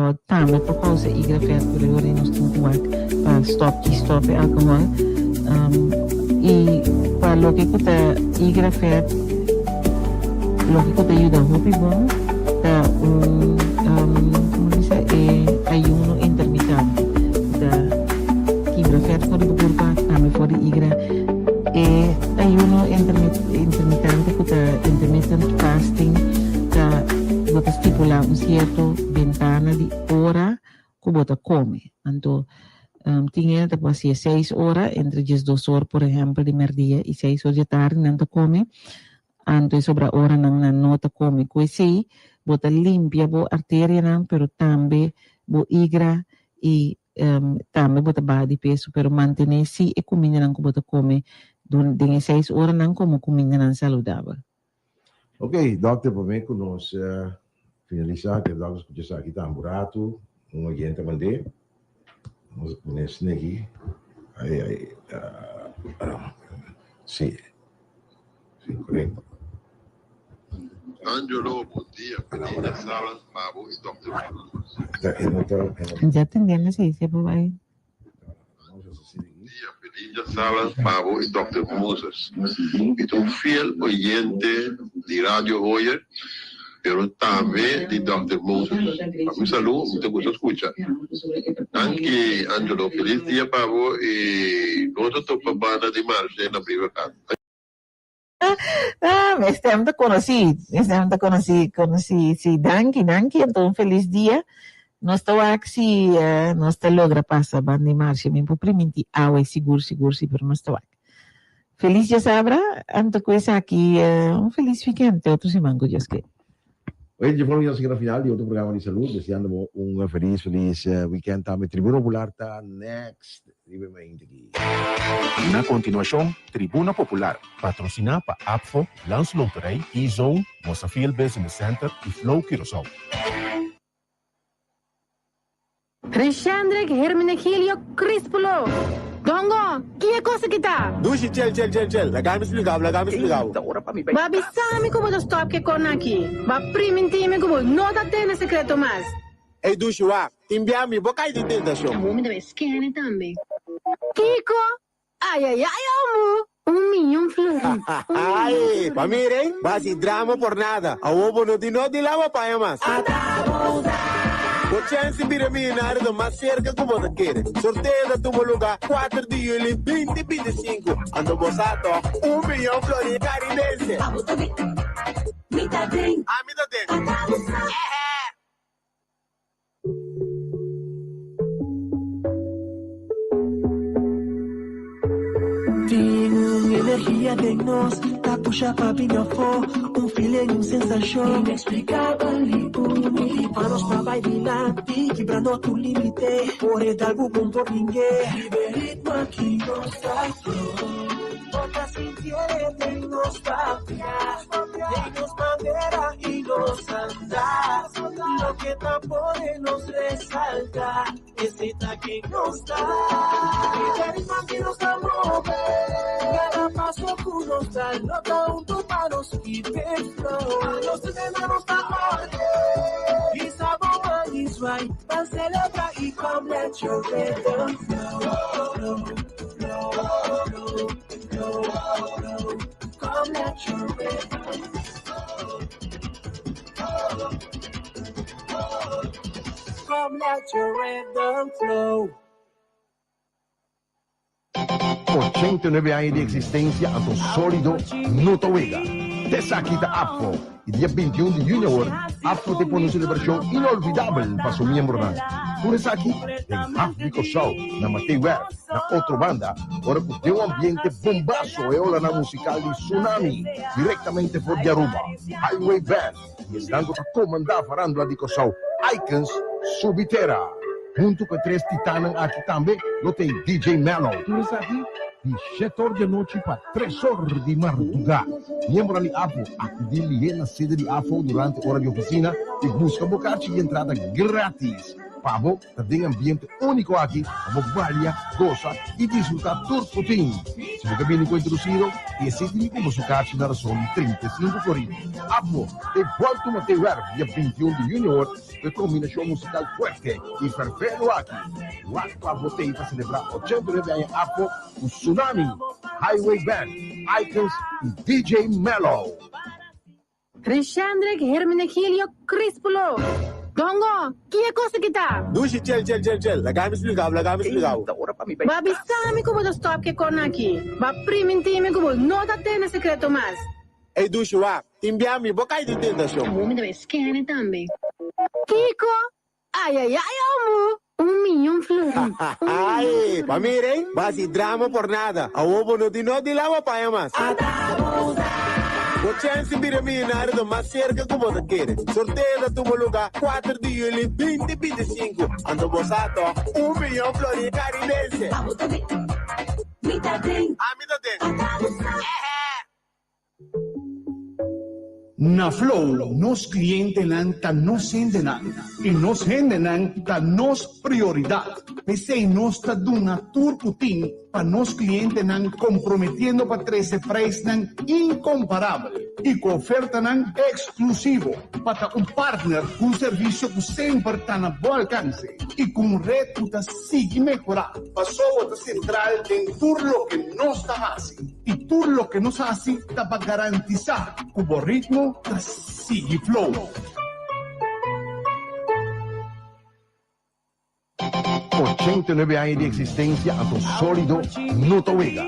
alkohòl tambe por kousa igra vèt, pero e ora ei nos tin ku wak pa stòp ki stòp e alkohòl. I pa loke ku ta igra vèt, loke ku ta yuda hopi bon ta un, komo bisa, e ayuno intermitente ku ta kibra vèt for di bo kurpa, tambe for di igra. E ayuno intermitente ku ta intermittent fasting ta bo ta stipulá un sierto bentana di ora ku bo ta kome. Anto tin hende ta por hasié seis ora, entre diesdos or por ehèmpel di mèrdia i seis or di atardi nan ta kome, anto e sobra oranan nan no ta kome. Ku esei bo ta limpia bo arterianan pero tambe bo igra i Tambe bo ta baha di peso, pero mantené sí e kumindanan ku bo ta kome den e seis oranan komo kumindanan saludabel. Ok, dòkter, promé ku nos finalisá, ke dòkter skucha esaki tambe un ratu, un oyente a mand'é. Nos a pone esne aki. Ai, ai, sí, sí, korekto. Angelo, bon dia. Feliz dia Sara, Pabo y Dòkter Ya tendemos si se por bai. Bon dia, feliz dia Sara, Pabo y Dòkter Moses. Mi ta un fiel oyente di Radio Hoyer, pero tambe di Dòkter Moses. Pa mi salú, mi ta gusta scucha. Danki Angelo, feliz dia pa bo y nos ta topa banda di Marshe na Brievengat. Ah, mi stem ta conocí, mi stem ta conocí, conocí, sí, danki, danki, anto un feliz dia. Nos ta wak si eh, nos ta logra pasa banda di marshe, mi por priminti awe sigur, sigur, sí, pero nos ta wak. Feliz diasabra, anto cu esaki eh, un feliz weekend, te otro siman cu Dios kier. Oye, dje forma nos a yega na final di otro programa di salud, deseando bo un feliz, feliz weekend tambe. Tribuna Popular ta next riba e mainta aki. Na kontinuashon, Tribuna Popular, patrosiná pa APFO, Landsloterij, E-Zone, Mosafil Business Center i Flow Curaçao. Rishendrick Hermenegilio Crispulo! Dongo, ki e kos aki ta? Dushi, Chel, chel, chel, chel, laga mi splika bo, laga mi splika bo. Bo a bisa mi ku bo ta stòp ku e kòrnan aki. Bo a primintí mi ku bo no ta tene sekreto mas. Ey, Dushi, wak, tin bia mi bo kai den tentashon. Awor mi ta bai skene tambe. Kiko? Ayayay omu! Un miyon florin! Un miyon Ay, pa florin! miren, bo hasi drama por nada. Awor bo no tin no di laba paña mas. Bo chèns di bira miyonario ta mas serka ku bo ta kere. Sorteo ta tuma lugá kuater di yuli binti 25. Anto bo sa tòg, un miyon florin karibense. Ami ta den. Tin un energia den nos ta pusha pa bini afó Un feeling, un sensashon ineksplikabel i únik Pa nos pa bai dilanti, kibrando tur límite Por e dalgu bon por ningué Riba e ritmo aki nos ta flow Bo ta sintié den nos papia Den nos manera i nos andá Loke ta pone nos resaltá Esei ta ken nos ta Riba e ritmo aki nos ta move Kada paso ku nos da Lo ta huntu pa nos keep it flow Pa nos tene nos ta orde Bisa bo man is right Ban celebra i come let your rhythm flow Flow, flow, flow, flow, flow Come let your rhythm flow Come let your rhythm flow. 89 aña di existencia anto solido no ta wega. T'esaki ta APFO y dia 21 di juni awor APFO te pone un celebracion inolvidabel pa su miembronan. Tur esaki den Haf di Corsou na Matei Werf na otro banda ora cu den un ambiente bombazo e olanan musical di Tsunami directamente for di Aruba, Highway Band y esnan cu ta comanda farandula di Corsou Icons subi tera. Hunto cu e tres titannan aki tambe lo tin DJ Mello. Tur esaki di shete or di anochi pa tres or di marduga. Miembronan di APFO acudi lihé na sede di APFO durante ora di oficina y busca bo carchi di entrada gratis. Pa bo ta den ambiente úniko aki pa bo balia, gosa i disfrutá tur ku tin. Si bo ke bini ku introdusido i esei tin ku bo su karchi na rason di 35 florin. Abo te Vuelto Mateo Werf dia 21 di yüni awor ku e kombinashon musikal fuerte i ferfelo aki. Wak pa bo tei pa selebrá 89 aña Afo ku Tsunami, Highway Band, Icons i DJ Mellow. Rishendrick Hermenegilio Crispulo, Dongo, ki e kos aki ta? Dushi, Chel, chel, chel, chel, laga mi splika bo, laga mi splika bo. Bo a bisa mi ku bo ta stòp ku e kòrnan aki. Bo a primintí mi ku bo no ta tene sekreto mas. Ey Dushi, wak, tin bia mi bo kai di tentashon. Awor mi ta bai skène tambe. Kiko? Ayayay omu! Un miyon florin. Ay, pa mira ey, bo hasi drama por nada. Awor bo no tin no di laba paña mas. Bo chèns di bira miyonario ta mas serka ku bo ta kere. Sorteo ta tuma lugá kuater di yuli binti 25. Anto bo sa tòg, un miyon florin karibense. Ami ta den. Na Flow nos clientenan ta nos hendenan y nos hendenan ta nos prioridad. P'esey nos ta duna tur cu tin pa nos clientenan comprometiendo pa trece prijsnan incomparabel y cu ofertanan exclusivo pa ta un partner cu un servicio cu semper ta na bo alcance y cu un red cu ta sigui mehora. Pasobra ta central den tur loke nos ta haci. I tur loke nos hasi ta pa garantisá ku bo ritmo ta sigui flow. 89 aña di existencia anto solido no ta wega.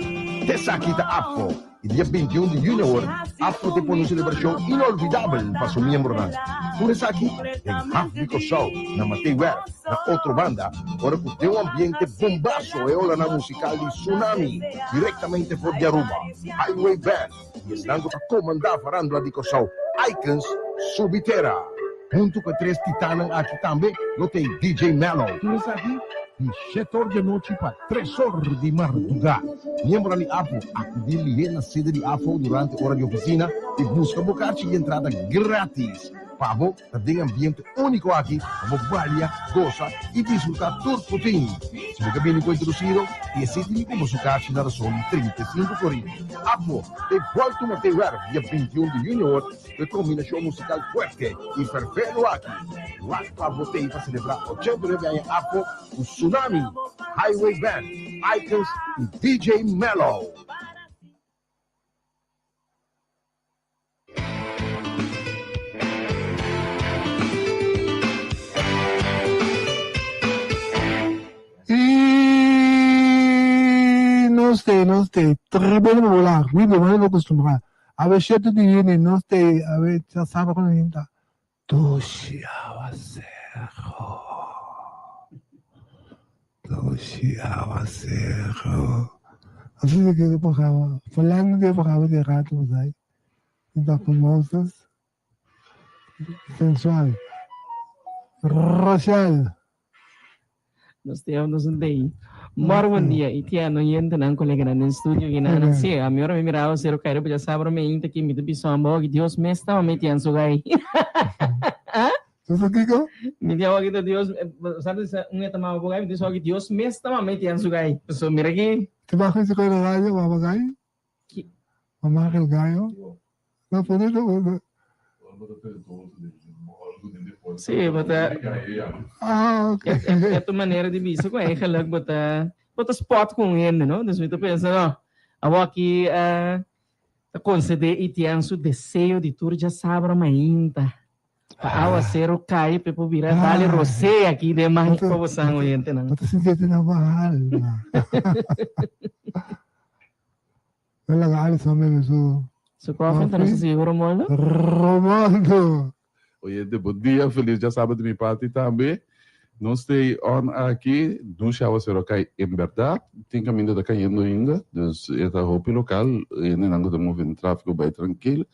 T'esaki ta APFO y dia 21 di juni awor APFO te pone un celebracion inolvidabel pa su miembronan. Tur esaki den Haf di Kòrsou na Matei Werf na otro banda ora cu den un ambiente bombazo e olanan musical di Tsunami directamente for di Aruba, Highway Band y esnan cu ta comanda farandula di Kòrsou, Icons Subi Tera. Hunto cu e tres titannan aki tambe lo t'ey DJ Mellow. Tur esaki di shete or di anochi pa tres or di marduga. Miembronan di AFO acudi lihe na sede di AFO durante ora di oficina y busca bo karchi di entrada gratis. Pa bo ta den ambiente úniko aki pa bo balia, gosa i disfrutá tur ku tin. Si bo ke bini ku introdusido, i esei tin ku bo su karchi na rason di 35 florin. Abo te Vuelto Matei Werf dia 21 di yüni awor ku e kombinashon musikal fuerte i ferfelo aki. Wak pa bo tei pa selebrá 89 aña Afo ku Tsunami, Highway Band, Icons i DJ Mellow. Y nos te, nos te, tribuna popular, William, mane bo acostumbrá. Awe shete di juni nos te, awe ya saba con hinta. Dushi awacero. Dushi awacero. Así se queda programa. Falando de programa de rato, mas aí. Dr. Moses. Sensual. Rochelle. Nos te nos un day. Mor buen dia. Y tia no yente nan colega nan den studio y nan sí. A mi ora mi miraba cero cairo ya sabro me inta ki mi te piso ambo Dios me estaba metiendo su gai. Entonces, Kiko? Mi tia waki Dios, sabes un eta mama bogai, mi tia waki Dios me estaba metiendo su gai. So mira aquí. Te bajo ese con el gallo, mamá gallo? Mamá el gallo? No, por eso. Sí, bo ta. Ah, ok. E tu manera di bisa ku eigenlijk bo ta bo ta spot ku un hende, no? Dus mi ta pensa, no, awor aki eh, ta concede Etienne su deseo di tur djasabra mainta. Pa awacero kai pe por bira dale rosé aki den mic pa bosan oyentenan. Bo ta sinti na bahal. Bo laga Alison bebe su. Su koffie, ta nos a sigui ku Romualdo? Romualdo! Oyente, bon dia, felis djasabra di mi parti tambe. Nos stay on aki, dushi awacero a cay en berdad, tin caminda ta cayendo ainda, dus e ta hopi local, hendenan cu ta move den trafico bay trankil.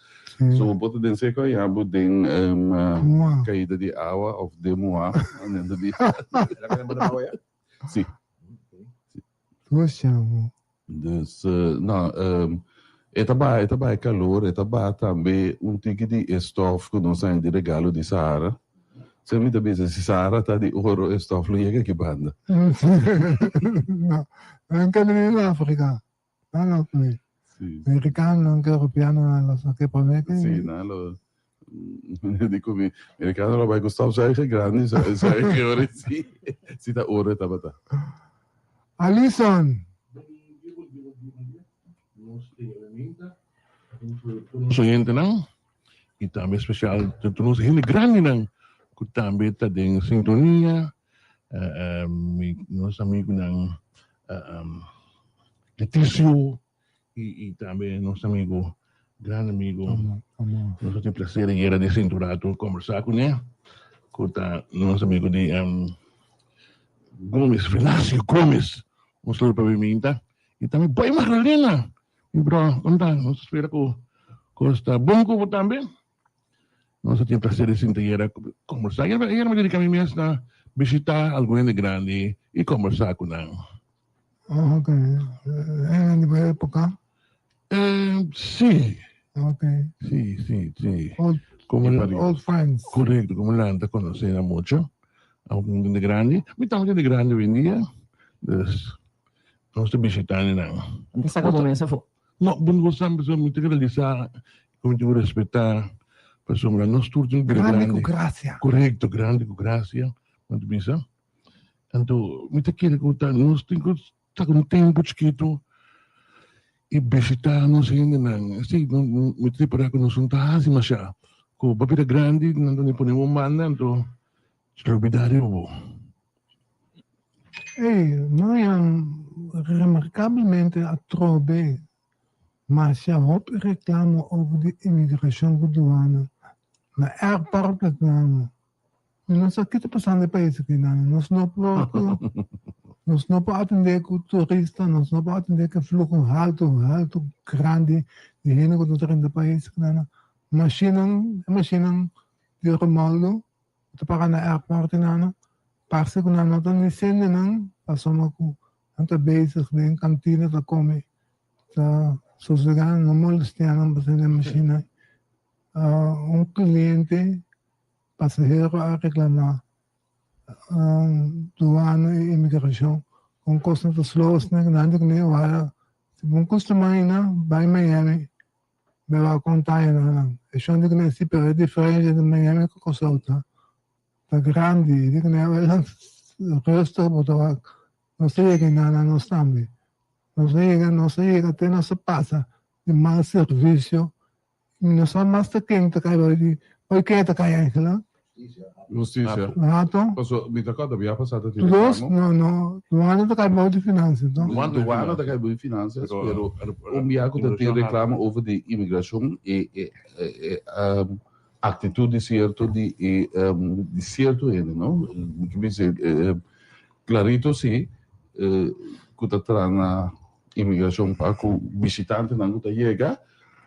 So bo por ta den seco aya bo den caida di awa of den moa, manera di. Si. Dus, no, e ta baha, e ta baha e calor, e ta baha tambe un tiki di e stof cu nos haña di regalo di Sahara. Se mi ta bisa si Sahara ta di oro e stof lo yega ki banda. No, nan ke bini na Afrika. Nan lo bini. Amerikanonan ke europeanonan lo sa ke prome ke. Si, nan lo di ku mi amerikano lo bai ku stofzuiger grandi zuiger ora si si ta oro e tabata. Alison. Nos oyentenan y tambe especial tur nos hende grandinan cu tambe ta den sintonia, nos amigunan Leticio y tambe nos amigo, gran amigo, nos a tin placer ayera di sinta un rato conversa cune, cu ta nos amigo di Gomez, Venacio Gomez, un saludo pa biminta y tambe Boy Magdalena. Mi bro, kon ta? Nos ta spera ku kos ta bon ku bo tambe. Nos a tin placer di sinta yera kombersá. Yera yera mi dediká mi mes na bishitá algun hende grandi i kombersá ku nan. Oh, ok. Hende di bo époka? Eh, sí. Ok. Sí, sí, sí. Old, Como old friends. Korekto, komo nan ta konosé nan mucho. Algun hende grandi. Mi tambe ta hende grandi hoy en dia. Dus Nos ta bishitá nan. Bo ta saka bo mes afó. No, bo no sa pasobra mi ta realisá ku mi tin ku respetá pasobra nos tur tin bira grandi. Grandi ku grasia. Korekto, grandi ku grasia, bo ta bisa. Anto mi ta kere ku ta nos tin ku saka un tempu chikitu i bishitá nos hendenan. Esei mi ta ripará ku nos no ta hasi mashá. Ku bo a bira grandi nan ta pone bo un banda anto lubidá riba bo. Ey, Marian, remarkablemente atrobe masha hopi reklamo over di imigrashon ku duana na airport nano. Mi no sa ki ta pasando e pais aki nano. Nos no por nos no por atende ku turista, nos no por atende ku e fluho haltu haltu grandi di hende ku ta drenta pais aki nano. Mashinnan, e mashinnan di Romaldo ta para na airport nano. Parse ku nan no ta ni sende nan pasobra ku nan ta bezig den kantina ta kome ta sosegá no molestia nan pa sende mashina. Un kliente pasahero a reklamá duana i imigrashon kon kosnan ta slow asina ku nan di kuné wara si bo kustumá aina bai Miami mi a konta nan. E shon di kuné si pero e diferensia di Miami ku Kòrsou ta Ta grandi, di ku nan rustig bo ta wak. Nos ta yega einan na nos tambe. Nos ta yega, nos ta yega te nos ta pasa di mal servisio. Mi no sa mas ta ken ta kai bai di, bai ken ta kai Angela? Hustisia. Rato. Paso mi ta kòrda bia pasá ta tin Dos, no, no, duana ta kai bou di finansias, no? Duana ta kai bou di finansias, pero un bia ku ta tin reklamo over di imigrashon e e e Actitud di cierto di e di cierto hende no mi ke bisa clarito si cu ta traha na inmigracion pa cu bishitantenan cu ta yega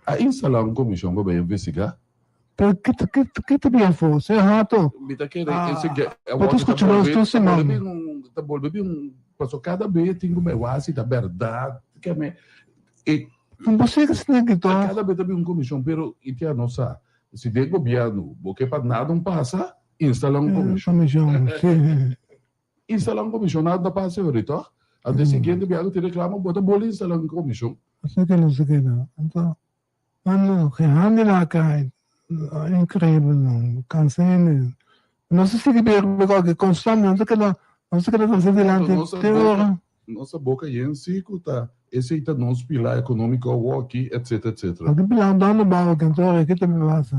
a instala un comision pa bay investiga. Pero ke ta ke ta bin afo? Señor Hato, Mi ta kere ese bo ta scucha nos tur siman. Ta bolbe bin un pasobra cada bes tin cu bay wak si ta berdad ke me e Con bo sega esnan ki to? Cada bes ta bin un comision pero y tia no sa si den gobierno bo ke pa nada un pasa instala un comision. Comision si. Instala un comision nada ta pasa ahori toch? Anto e siguiente biaha cu tin reclamo bo ta bolbe instala un comision. Asina ke nos ta keda. Anto mano gehandelakheid increibel no cansa hende. Nos ta sigui bebe koke constant nos ta keda nos ta keda trese dilanti te ora. Nos a boca yen si cu ta esey ta nos pilar economico awoki etc etc. Aki pilar dònde bou aki anto ora ki ta mi pasa?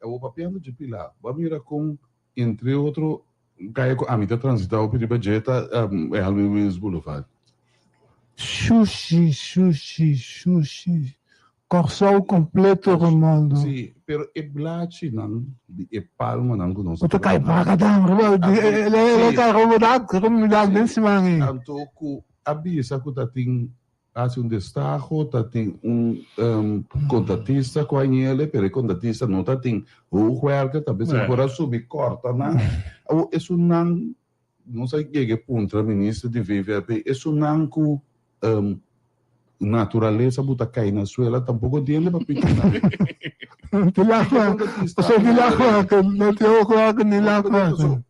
Awo papiando dje pilar bo a mira con entre otro caya cu ami ta transita hopi riba dje ta Elwin Williams Boulevard. Shushi shushi shushi Kòrsou kompleto Romualdo. Sí, pero e blachinan di e palmanan ku nos a Bo ta kai brakadam riba e kai riba dak riba dak den siman ei. Anto ku a bisa ku ta tin hasi un destaho, ta tin un kontratista ku a ñele, pero e kontratista no ta tin hoogwerker, ta bisa por a subi kòrta nan. Awor esunnan nos a yega e puntra minister di VVRP, esunnan ku Naturalesa bu ta kai na suela tampoco entiende papito. Ti lach So di lach maken, no ti hoog maken, ni lach maken.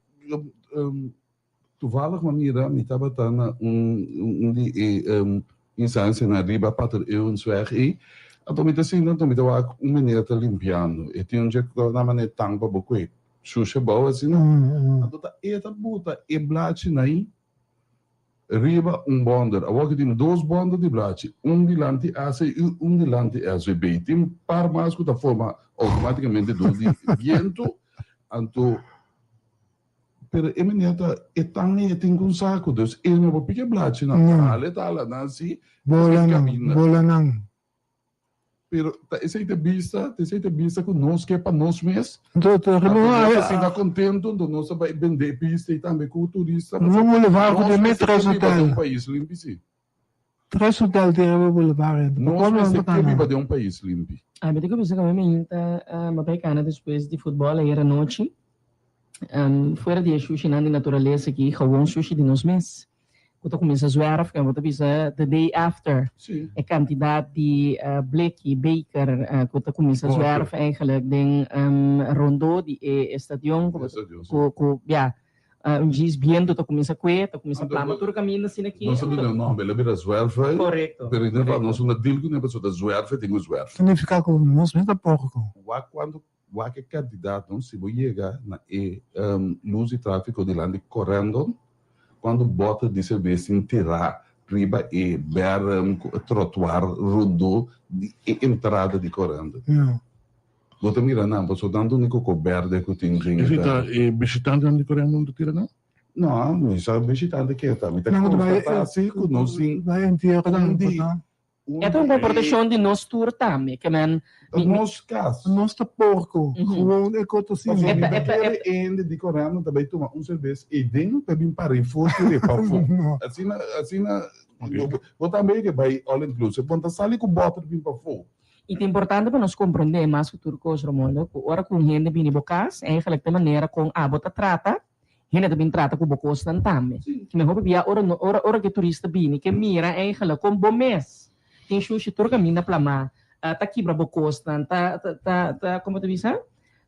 Toevallig m'a mira mi tabata na un un di e instancianan riba Pater Eeuwensweg ei, anto mi ta sinta anto mi ta wak un meneer ta limpiando, e tin un dje ku ta manera tang pa bo kue shusha abou asina, anto ta e ta buta e blachinan ei riba un bonder, awor ki tin dos bonder di blachi, un dilanti AC i un dilanti SVB, tin par mas ku ta forma outomaticamente dor di bientu, anto. Pero e meneer ta e tan e tin ku un saku, dus e no por piki e blachinan. No. Tale tala nan si Bola e nan, kaminda. bola nan. Pero ta esei ta bista, ta esei ta bista ku nos ke pa nos mes. Anto ta Anto riba nos ta un sinta kontentu, anto nos ta bai bende e bista ei tambe ku turista. Riba un boulevard ku Nos tin mester tres ke biba den hotel. un pais limpi si. Tres hotel tin riba boulevard ei. Nos Pakò mester nan ta ke kana? biba den un pais limpi. Ami ta kuminsá kome mainta, mi a bai kana despues di futbòl ayer anochi. Fuera di e shushinan di naturalesa aki, gewoon shushi di nos mes ku ta kuminsá zwerf, bo ta bisa the day after, e kantidat di bleki, beker ku ta kuminsá zwerf eigenlijk den rondó di e stadion ku ya un djis bientu ta kuminsá kue, ta kuminsá plama tur kaminda asina aki. Nos ta duna un nòmber, el a bira zwerf, Korekto. pero in nos no ta deal ku ne pasobra ta zwerf e tin ku zwerf. Signifiká ku nos mes ta porko. Wak kuantu Wak e kandidatnan si bo yega na e lus di tráfiko dilanti Corendon, kuantu bòter di serbes tin tirá riba e bèrm ku e tròtuar rondó di e entrada di Corendon. Bo ta mira nan, pasobra nan ta úniko ko bèrdè ku tin den e Esei ta bèrm. e bishitantenan di Corendon ta tira nan? No, mi sa bishitante ke ta. Mi ta konstatá si ku nos tin un di E ta un komportashon di nos tur tambe, ke men. Ta nos kas. Nos ta porko, gewoon e kos ta asina. Pasobra mi ta kere hende di Corando ta bai tuma un serbes eiden pa bin para e for tira e pafó. Asina, asina, bo tambe ke bai all inclusive, bo no ta sali ku bòter bin pafó. I ta importante pa nos komprondé mas ku tur kos, Romualdo, ku ora ku un hende bini bo kas, eigenlijk ta e manera kon abo ta trata Hende ta bin trata ku bo kosnan tambe. Mehor pabia ora no ora ora ku e turista bini ke mira eigenlijk kon bo mes tin shushi tur kaminda plamá, ta kibra bo kosnan, ta ta ta ta komo ta bisa?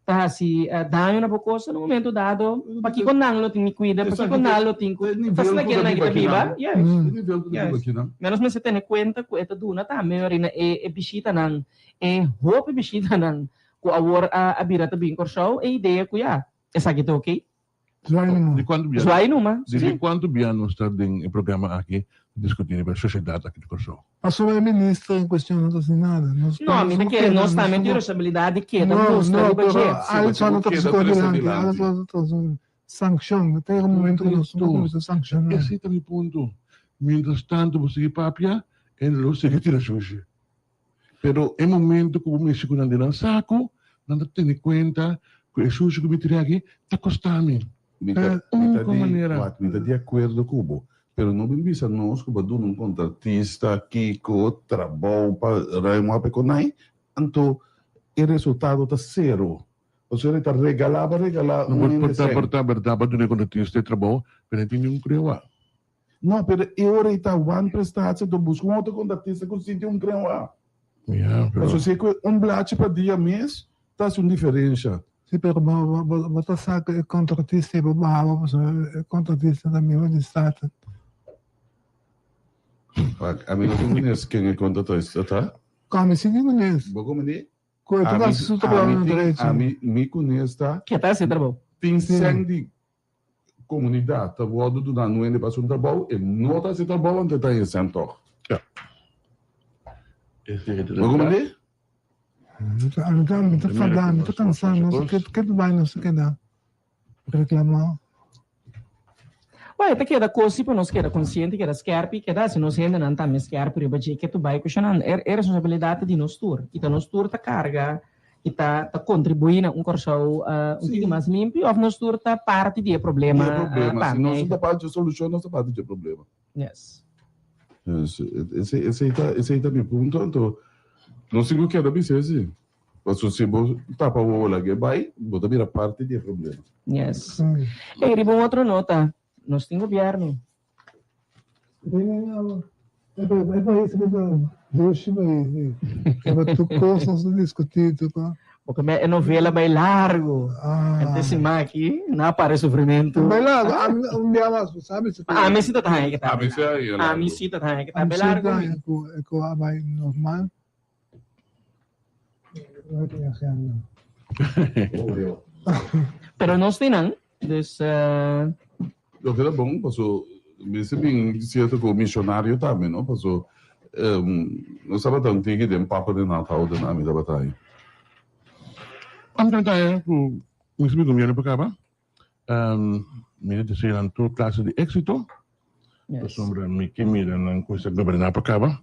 Ta hasi daño na bo kosnan na un momento dado pakiko nan lo tin di kuida, pakiko nan lo tin ku ta asina ke nan ta biba? Juist, juist. Menos mester tene kuenta ku e ta duna tambe ora na e e bishitanan, e hopi bishitanan ku awor a a bira ta bin Kòrsou e idea ku ya Esaki ta oké? Zwaai numa. Di kuantu bia Zwaai numa, Di sí. kuantu bia nos ta den e programa aki ta diskutí riba e sosiedat aki di Kòrsou? Pasobra e minister en kuestion no ta hasi nada. Nos No, mi ta nos kere keda, nos nos tambe tin no responsabilidat di keda No, mustra no, riba pero dje. Alisson no ta Keda siko trese dilanti. dilanti. Alisson no ta trese sankshon. Ta yega un momento ku nos no kuminsá sankshoná. Esei ta mi punto. Mientras tanto bo sigui papia, e lo sigui tira shushi. Pero e momento ku bo mishi ku nan den nan saku, nan ta tene kuenta ku e shushi ku mi tira aki ta kosta mi. Mi ta, Un mi ta kon di, manera. wak, mi ta di akuerdo ku bo, pero no bin bisa nos ku bo a duna un kontratista kiko trabou pa ruim op e konai, anto e resultado ta sero. Pasobra e ta regalá pa regalá No un por hende por ta sèn. por ta bèrdat bo a duna e kontratista e trabou, pero e tin un krewa. No, pero e ora ei ta wan prestatie, anto buska un otro kontaktista ku sinti un kren wa. Ja, pero. Pasobra si e koe un blachi pa dia mes, ta hasi un diferensha. Si, pero bo bo bo ta sa ku e kontratista ei bo baha bo pasobra e kontratista ta miembro di Staten. Wak, ami no tin kunes ken e kontratista ta. Kòm mi sinti kunes. Bo komo di? Ku e ta hasi su trabou na derecho. Ami, mi kunes ta. Ke ta hasi e trabou? Tin sèn di Comunidad ta wordo duna nuende pa haci un trabou, e no ta haci trabou anto e ta haña cent toch. Ja. Bo comprende? Mi ta mi ta fada, mi ta cansa, no sa ke ke ta bai nos ta keda reclama. Bueno, e ta keda cos si pa nos keda consciente, keda skerpi, keda haci nos hendenan tambe skerpi riba dje ke tu bai cu shanan. E responsabilidad ta di nos tur y ta nos tur ta carga i ta ta kontribuí na un Kòrsou un tiki mas limpi òf nos tur ta parti di e problema Di e problema. Si tambe? nos no ta parti dje solushon, nos ta parti dje problema. Yes. Dus esei esei ta esei ta mi punto. Anto nos tin ku keda bisa esei. Pasobra si bo tapa wowo laga e bai, bo ta bira parti di e problema. Yes. Ey, riba un otro nota, nos tin gobièrnu. E pais ta dushi pais. Riba tur kos nos ta diskutí tur kos. Bo ke e novela bai largo. Ente siman aki na para e sufrimentu. Bai largo, ami un bia mas bo sabi si. Ami si ta ta haña ke ta. Ami si ta ta haña ke ta bai largo. Ami si ta haña ku e ku a bai normal. Pero nos tin nan, dus. Loke ta bon paso mester bin cierto cu misionario tambe no paso nos tabata un tiki den papa den nat houden ami tabata ahi. Ami ta haya cu mester bin gobierno pa caba mi ta desea nan tur clase di exito pasobra mi ke mira nan cu esta goberna pa caba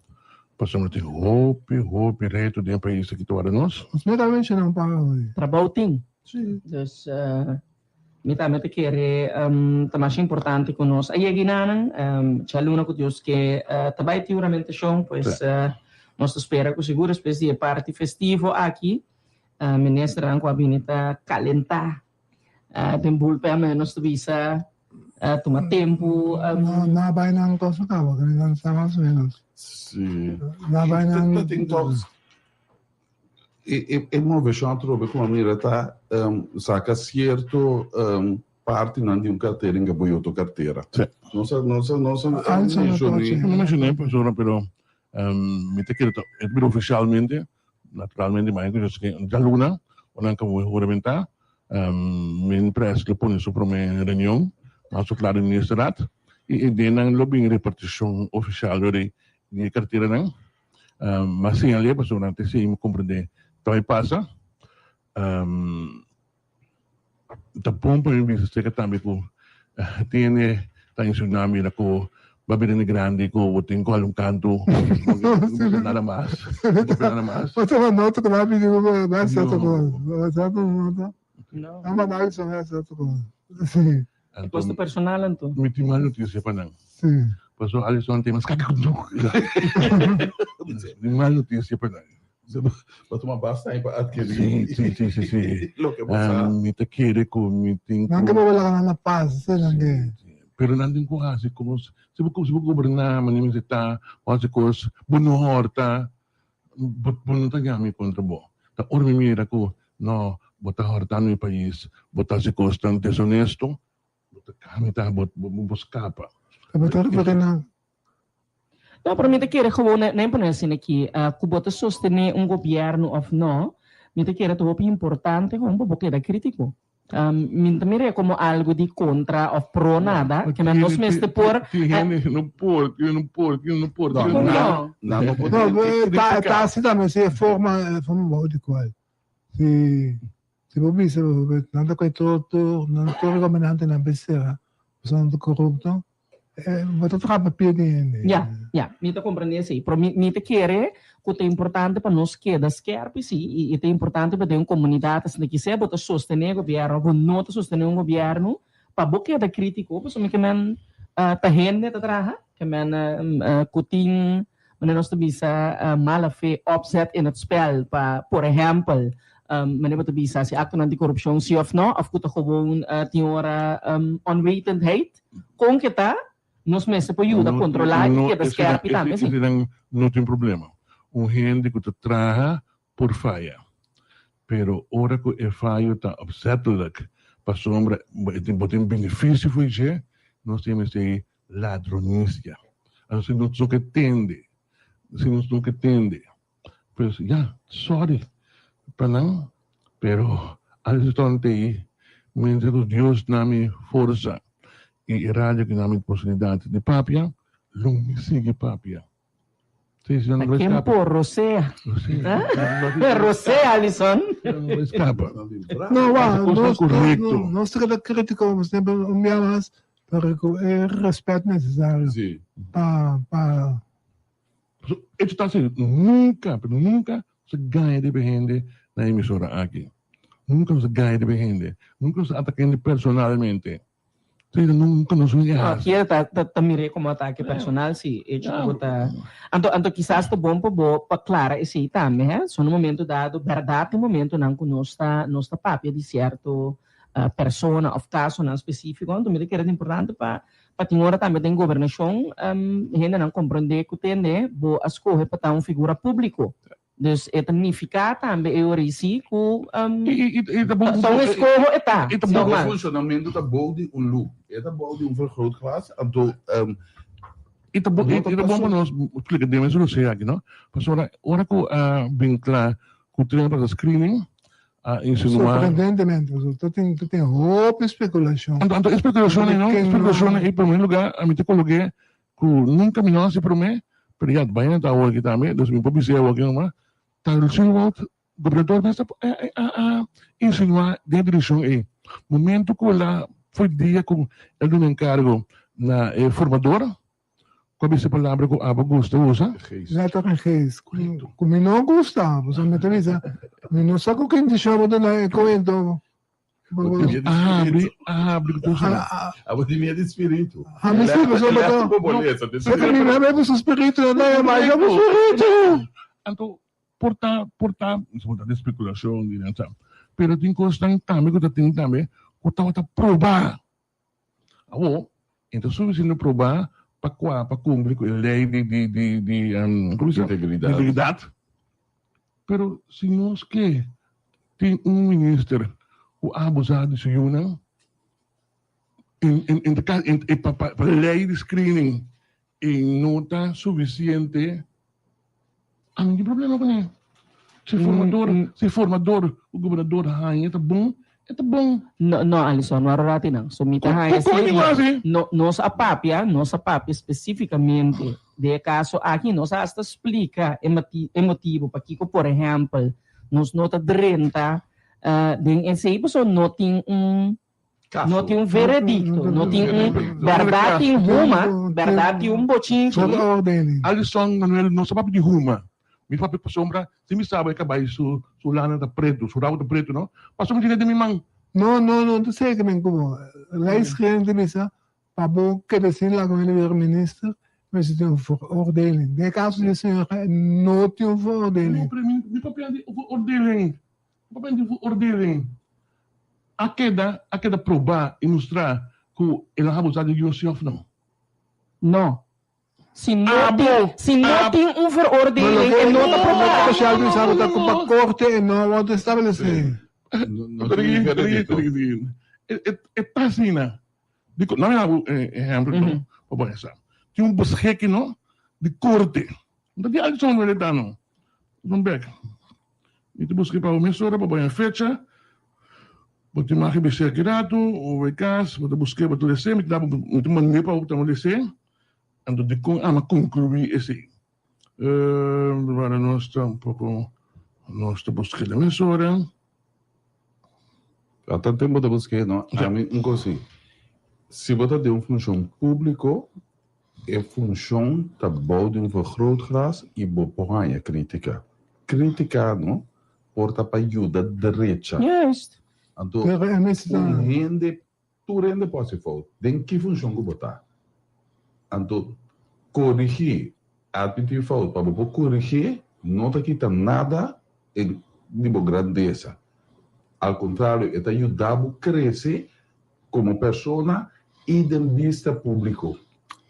pasobra tin hopi hopi reto den e pais aki ta warda nos. Nos mester a menciona un par hoy. Trabou tin. Dus Mi tambe ta kere ta masha importante ku nos a yega enanan. Djaluna ku Dios ke ta bai tin huramentashon, pues nos ta spera ku sigur despues di e parti festivo aki ministernan ku a bini ta kalentá den bullpen nos ta bisa tuma tempu. No, no a bai nan kos a kaba, nan sa mas o menos. Sí. No a bai nan. Ta tin tòg E moveshon atrobe ku a mira ta saka sierto partinan di un kartera en bo otro kartera. Nos a nos a nos a menshoné. No menshoné pasobra pero mi ta kere ta e ta bira ofishalmente naturalmente mañana ku djaluna ora nan kaba huramentá Min Pres lo pone su promé reunion mas o kla di ministerat i e den lo bin repartishon ofishal di e karteranan. M'a señal'é pasobra antes ei mi komprendé ta bai pasa. Ta bon pa mi bisa aserka tambe ku tin hende ta insinuá mira ku bo a bira hende grandi ku bo tin ku hala un kantu, bo no por nada mas, bo no por nada mas. Bo tuma nota ku bo a pidi bo bai hasi otro kos. Bo tuma nota. Nan manda Alison bai hasi otro kos. Sí. E kos ta personal anto. Mi tin mal notisia pa nan. Sí. Pasobra Alison tin mas kaka ku duk. Mi tin mal notisia pa nan. Bo tuma basta aña pa adkerí. Sí, sí, sí, sí, sí. Loke bo sa. Mi ta kere ku mi tin ku. Nan ke bo laga nan na pas, esei nan ke. Pero nan tin ku hasi kos. Si bo si bo goberná manera mester ta, bo hasi kos, bo no hòrta, bo bo no ta yami kontra bo. Ta ora mi mira ku no, bo ta hòrta mi pais, bo ta hasi kosnan deshonesto, bo ta kami ta bo bo skapa. Bo ta referí na. No, pero mi ta kere gewoon na e pone asina aki, ku bo ta sostené un gobièrnu òf no, mi ta kere ta hopi importante gewoon pa bo keda krítiko. Mi no ta mir'é komo algu di kontra òf pro nada, ke men nos mester por. Tin hende no por, tin hende no por, tin hende no por. Kon no? Nan no por. No, ta asi tambe si e forma, e forma bou di kual. Si si bo bisa nan ta kue tur tur nan tur gobernantenan besera, pasobra nan ta korupto. Bo ta trapa pia di hende. Ya, ya, mi ta comprende esey. Pero mi, mi ta kere cu ta importante pa nos keda skerpi, si, y, y ta importante pa den un comunidad asina kisé bo ta sostene gobierno of bo no ta sostene un gobierno, pa bo keda critico, pasobra mi ke men ta hende ta traha, ke men cu tin, manera nos ta bisa, mala fe, opzet in het spel, pa, por ehempel, Manera bo ta bisa si actonan di corupcion si of no, of cu ta gewoon tin ora onwetendheid. Con ke ta, nos mester por yuda controla y keda skerpi tambe si. Eseinan no tin problema. Un hende cu ta traha por faya. Pero ora cu e fayo ta opzettelijk pasobra bo tin beneficio for dje, nos tin mester ladronicia. Anto si nos no ke tende, si nos no ke tende. Pues ya, sorry pa nan, pero Alison te ei mientras cu Dios na mi forsa y e radio ki na mi posibilidad di papia, lo mi sigui papia. Sí, si no, no Ta ken escapa. por rosea? Rosea. Rosea, Alison. No escapa. No, wa, Esa cosa nos, correcto. nos, nos ta keda critico, nos semper un bia mas, pero cu e respet necesario Sí. pa, pa Hecho ta así, nunca, pero nunca nos a gaña riba hende na e emisora aki. Nunca nos a gaña riba hende. Nunca nos a ataka hende personalmente. Sí, nunca nos a No, haci. aki ta, ta, ta mir'é como atake personal, sí. Hecho cu bo ta. Anto, anto kisas ta bon pa bo pa clara esei tambe, hè. So na momento dado, berdad tin momentonan cu nos ta, nos ta papia di cierto persona of casonan specifico, anto mi ta kere ta importante pa Pa tin ora tambe den gobernashon hendenan komprondé ku tende bo a skohe pa ta un figura públiko. Dus e ta nifiká tambe e ora sí ku I ta bon ta un eskoho e ta. I ta bon. Bo funshonamentu ta bou di un lup. E ta bou di un vergrootglas, anto I ta bon, i ta bon pa nos splika den mes rosé aki, no? Pasobra ora ku a bin kla ku tren pa screening, a insinuá. Sorprendentemente, pasobra ta tin ta tin hopi spekulashon. Anto anto e spekulashon ei no, e spekulashon ei promé lugá a mi ta kolog'é ku nunka mi no hasi promé, pero ya baña ta awor aki tambe, dus mi por bis'é awor aki nomás, ta Lucille Wout, gobernador mes a a insinuá den e direkshon ei. Momento ku el a foi dia ku el duna enkargo na e formador, ku a bisa e palabra ku abo gusta usa. Letter en geest. Ku mi no gusta, pasobra mi ta bisa, mi no sa ku ken dishon bo duna e kuento. A habri, a habri ku tur sera. Abo tin miedu di spiritu. A mi si, pasobra bo ta. Porque mi mama e su spiritu, no ta yama, yo bo spiritu. Anto, por ta, por ta, por ta di spekulashon di nan sa, pero tin kosnan tambe ku ta tin tambe ku tabata probá. Awor, e ta sufisiente probá pa kua pa kumpli ku e lei di di di di komo se Integridat. Integridat. Pero si nos ke tin un minister ku a abusá di su yunan, en en en ta en e pa pa lei di screening e no ta sufisiente, ami no tin problema kuné. Si formador, si formador ku gobernador haña ta bon, e ta bon. No, no Alison, no a rati nan. So mi ta haña Kon mi hasi? No, nos a papia, nos a papia spesífikamente den e kaso aki, nos a hasta splika e mati, e motibu pakiko por ehèmpel nos no ta drenta den esei pasobra no tin un No tin un veredicto, no tin un berdad tin huma, berdad tin un bochinchi. Alison Manuel no sa papia di huma, mi papia pasobra si mi saba e cabai su su lana ta preto, su rabo ta preto no, pasobra mi tene den mi man. No, no, no ta seki men como lijstgeving ta bisa pa bo keda sin laga un hende bira minister mester tin un veroordeling. Den e caso di e señor no tin un veroordeling. No, pero mi papia di veroordeling. Papia di veroordeling a keda a keda probá i mustrá ku el a abusá di Dios sí òf no? No. Si no tin, si no tin un veroordeling e no ta probá. Loke Sheldon sa ta ku pa korte e no a wòrdu establesé. No tin veredikto. E ta asina. Dikon? Nan mi habu e ehèmpel no pa bo hesa. Tin un beschikking no di korte. No ta di Alison Welita no. Don bek. Mi ta buska pa bo mesora pa bo haña fecha. Bo tin mag di bis'é aki ratu o bai kas, bo ta busk'é, bo ta les'é, mi ta da bo, mi ta mand'é pa bo ta les'é. Anto dikon ami a konkluí esei? Wara nos ta un poko, nos ta busk'é den mesora. A tantu tempu bo ta busk'é, no? Ami un kos si, si bo ta den un funshon públiko, E funshon ta bou di un vergrootglas i bo por haña krítika. Krítika no por ta pa yuda drecha. Juist. Anto un hende, tur hende por hasi fout den ki funshon ku bo ta. Anto korigí, admití fout pa bo por korigí no ta kita nada di bo grandesa. Al kontrario e ta yuda bo krese Komo persona i den bista públiko.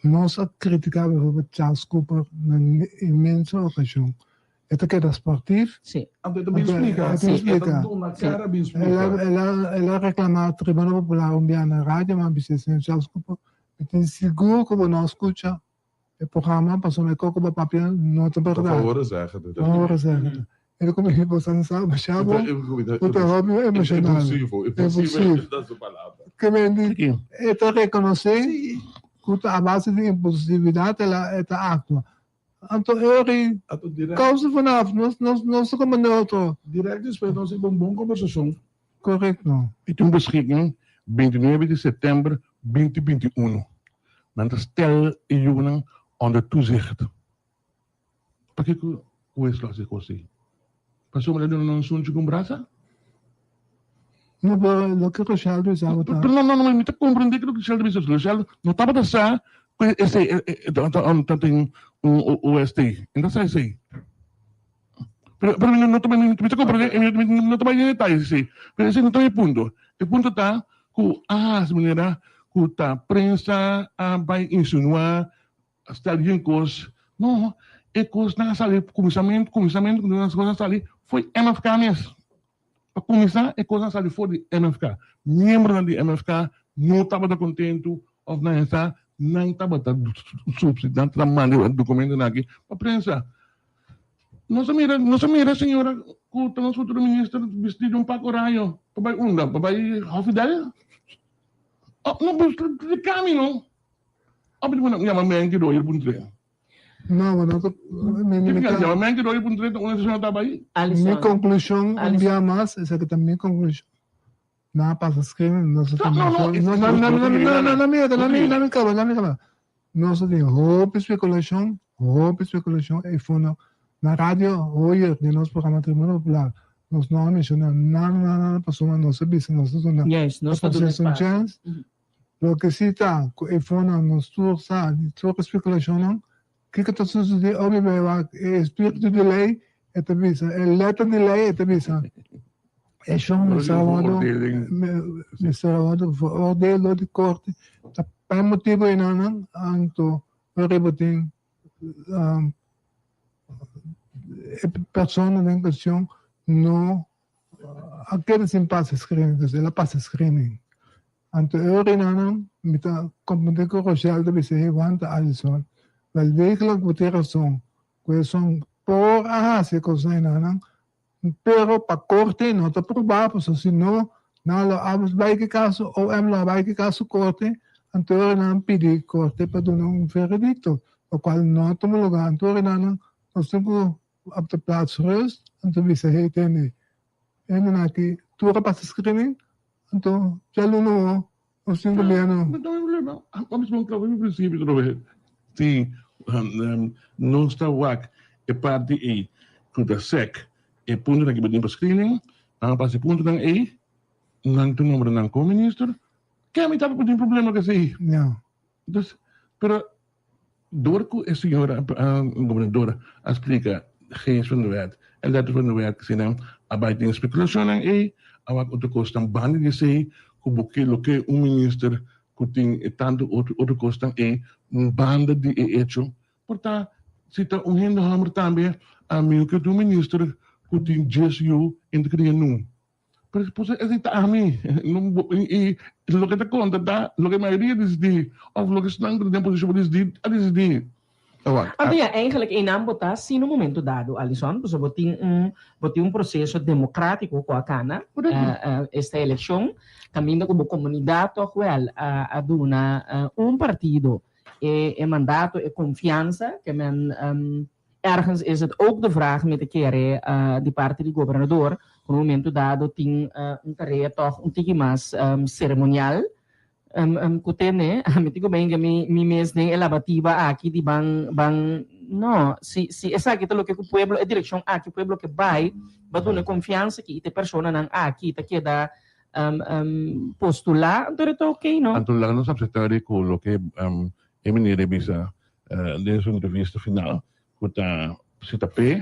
Nos a kritiká bijvoorbeeld Charles Cooper na inmenso okashon. E ta keda sportief. Sí. Anto e ta bin splika. E ta bin splika. E ta duna kara bin splika. El a reklamá Tribuna Popular un bia na radio, mi a bisa señor Charles Cooper, mi tin sigur ku bo no a skucha E programa pasobra e koko bo papia no ta berdad. Ta favor zeggen dit. Favor zeggen. E ta como bo sa sa basha bo bo ta hopi emocional. Impulsivo, impulsivo ta su palabra. Ke men di e ta reconoce cu ta a base di impulsividad e ta actua. Anto Eury causa vanaf nos nos ta como neutro. Direct despues nos tin un bon conversacion. Correcto. E tin un beschikking 29 di september 2021. Nan ta stel e yunan onder toezicht. Pakiko hues lo hasi kos ei? Pasobra nan a duna nan un sunchi ku un brasa? No, pero loke Rochelle ta bisa bo ta. Pero no, no, no, mi ta komprendé loke Rochelle ta bisa. Rochelle no tabata sa ku esei ta tin un OST. E no ta sa esei. Pero, pero mi no ta, mi ta comprende, mi, mi no ta bai den detaye esei. Pero esei no ta mi punto. E punto ta ku a hasi manera ku ta prensa a bai insinuá, a stel bien kos. No, E kosnan a sali kuminsamentu kuminsamentu ku e kosnan a sali foi MFK mes. Pa kuminsá e kosnan a sali for di MFK. Miembronan di MFK no tabata kontentu òf nan hesa nan tabata subsi nan tabata manda e dokumentonan aki pa prensa. Nos a mira nos a mira señora ku ta nos futuro minister bistí di un pak oraño pa bai unda? Pa bai Hòfidèl? Oh no di kami no. Òf mi ta pone yama Menke Royer puntr'é. No, bo no ta mi mi ta. Yama Menke Royer puntr'é ta unda señora ta bai. Mi konklushon un bia mas esaki ta mi konklushon. Nan a pasa screening nos a tin No, no, no, no, no, no, no, no, no, mira, no, no, no, kaba, no, kaba. Nos a tin hopi spekulashon, hopi spekulashon e fondo na radio Hoyer den nos programa Tribuna Popular. Nos no a menshoná nada, nada, nada pasobra nos a bisa nos ta duna Juist, nos ta duna proceso un espacio. chance. Loke si ta ku e fondo nos tur sa di tur e spekulashonnan, kiko ta sucedé obi bai wak e espiritu di lei e ta bisa, e letter di lei e ta bisa. E shon mester a wordo mester a wordo veroordeel door di korte ta pa e motibo enanan anto ora bo tin e persona den cuestion no a keda sin pasa screening dus el a pasa screening anto e ora enanan mi ta comprende cu Rochelle ta bisa hey wanta Alison wel degelijk bo tin razon cu esun por a haci e cosnan enanan Pero pa korte no ta probá pasobra si no nan lo a bai ki kaso OM lo a bai ki kaso korte anto ora nan pidi korte pa duna un veredikto lokual no a tuma lugá anto ora nan nos tin ku op de plaats rust anto bisa hey tende hendenan aki tur a pasa screening anto djaluna awor nos tin gobierno. No tin problema vamos bon kla mi principio otra vez si nos ta wak e parti ei ku ta sek e puntonan ki bo tin pa screening nan a pasa e puntonan ei nan ta nombra nan como minister ke mi tabata tin problema ku esei dus pero dor ku e señora gobernador a splika geest van de wet en letter van de wet eseinan a bai tin spekulashonnan ei a wak otro kosnan banda di esei ku bo ke loke un minister ku tin e tantu otro otro kosnan ei banda di e echo por ta si ta un hende hòmber tambe ami no ke tin un minister ku tin djes yu en ta kria nun. Pero esposa esei ta ami. I loke ta konta ta loke mayoria disidí òf loke esnan ku ta den posishon pa disidí a disidí. Anto ya, eigenlijk einan bo ta sin un momento dado, Alison, pasobra bo tin un bo tin un proseso demokratiko ku a kana esta elekshon, kaminda ku bo komunidat tòg wèl a duna un partido e mandato, e konfiansa, ke men Ergens is het ook de vraag mi ta kere di parti di gobernador ku na un momento dado tin un tarea tòg un tiki mas seremonial ku tene. Mi tin ku benga mi mi mes den e labatiba aki di ban ban no si si esaki ta loke ku pueblo e direkshon aki pueblo ke bai ba duna e konfiansa aki i ta e personanan aki ta keda postulá anto ta oke no. Anto laga nos apseptá di ku loke e meneer a bisa Den su entrevista final ku ta sita p'e,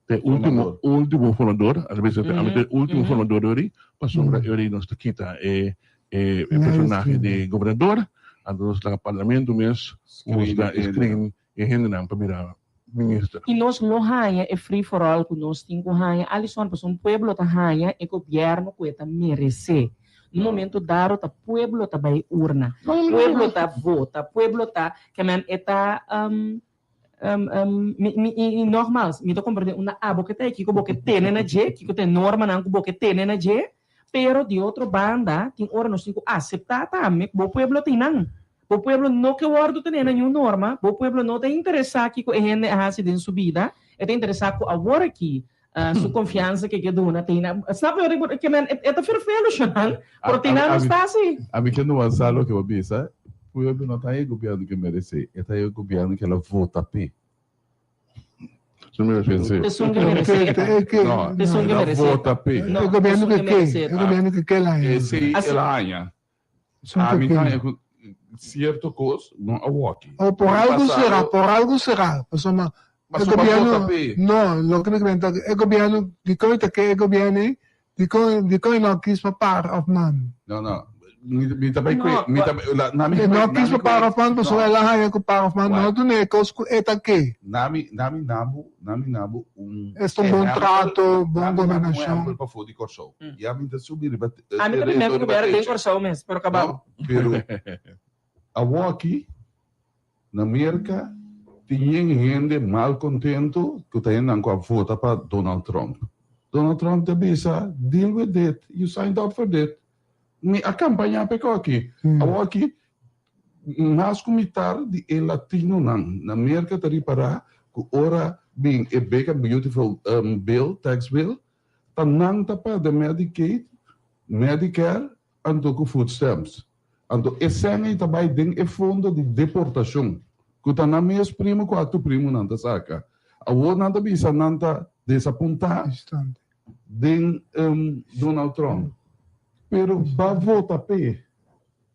ta e ultimo ultimo formador, a bisa ta ami ta e ultimo formador ori, pasobra e ori nos ta kita e e personahe di gobernador, anto nos laga parlamento mes husga e screen e hendenan pa bira minister. I nos lo haña e free for all ku nos tin ku haña, Alison, pasobra un pueblo ta haña e gobièrnu ku e ta meresé. Un momento dado ta pueblo ta bay urna, pueblo ta vota, pueblo ta, ke men e ta mi mi y nogmaals mi ta comprende unda abo ke ta y kiko bo ke tene na dje, kiko ta e normanan ku bo ke tene na dje, pero di otro banda tin ora nos tin ku acepta tambe ku bo pueblo tin nan, bo pueblo no ke wordo tene na niun norma, bo pueblo no ta interesa kiko e hende a haci den su bida, e ta interesa ku awor aki Su confiansa ke ke duna Tina. Snap yo riba ke men e ta ferfelo shonan, pero Tina no sta asi. Ami ke nuansa loke bo bisa, pueblo no ta e gobierno ke merece, e ta e gobierno ke lo vota p'e. Esun ke merece e ta. No, Esun ke el a merece e ta. vota p'e. No, esun ke merece e ta. E gobierno ke ke la haña. Esei el a haña. Ami ta haña ku sierto kos no a wòki. O por algu será, por algu será. Pasobra e gobièrnu, no, loke mi ta menta, e gobièrnu, dikon ta ke e gobièrnu ei, dikon, dikon e no a kis pa para òf man? No, no. Mi ta bai kue, mi ta na mi E no kis pa para fan pasobra el a haña ku para fan no duna e kos ku e ta ke. Nami nami nabu nami nabu un Esta un bon trato, bon gobernashon. Un ehèmpel pafó di Kòrsou. Ya mi ta subi riba Ami ta primer ku gobierno den Kòrsou mes, pero kabou. Pero awoki na Merka tin yen hende malkontento ku ta hendenan ku a vota pa Donald Trump. Donald Trump ta bisa deal with it, you signed up for it. Mi a kampañá pa e koki. Awoki mas ku mitar di e latinonan na Merka ta ripará ku ora bin e Big and Beautiful Bill, tax bill, ta nan ta pèrdè Medicaid, Medicare anto ku food stamps. Anto e sèn ei ta bai den e fondo di deportashon ku ta nan mes primo ku akto primonan ta saka. Awor nan ta bisa nan ta desapuntá den Donald Trump. Pero ba vota p'e.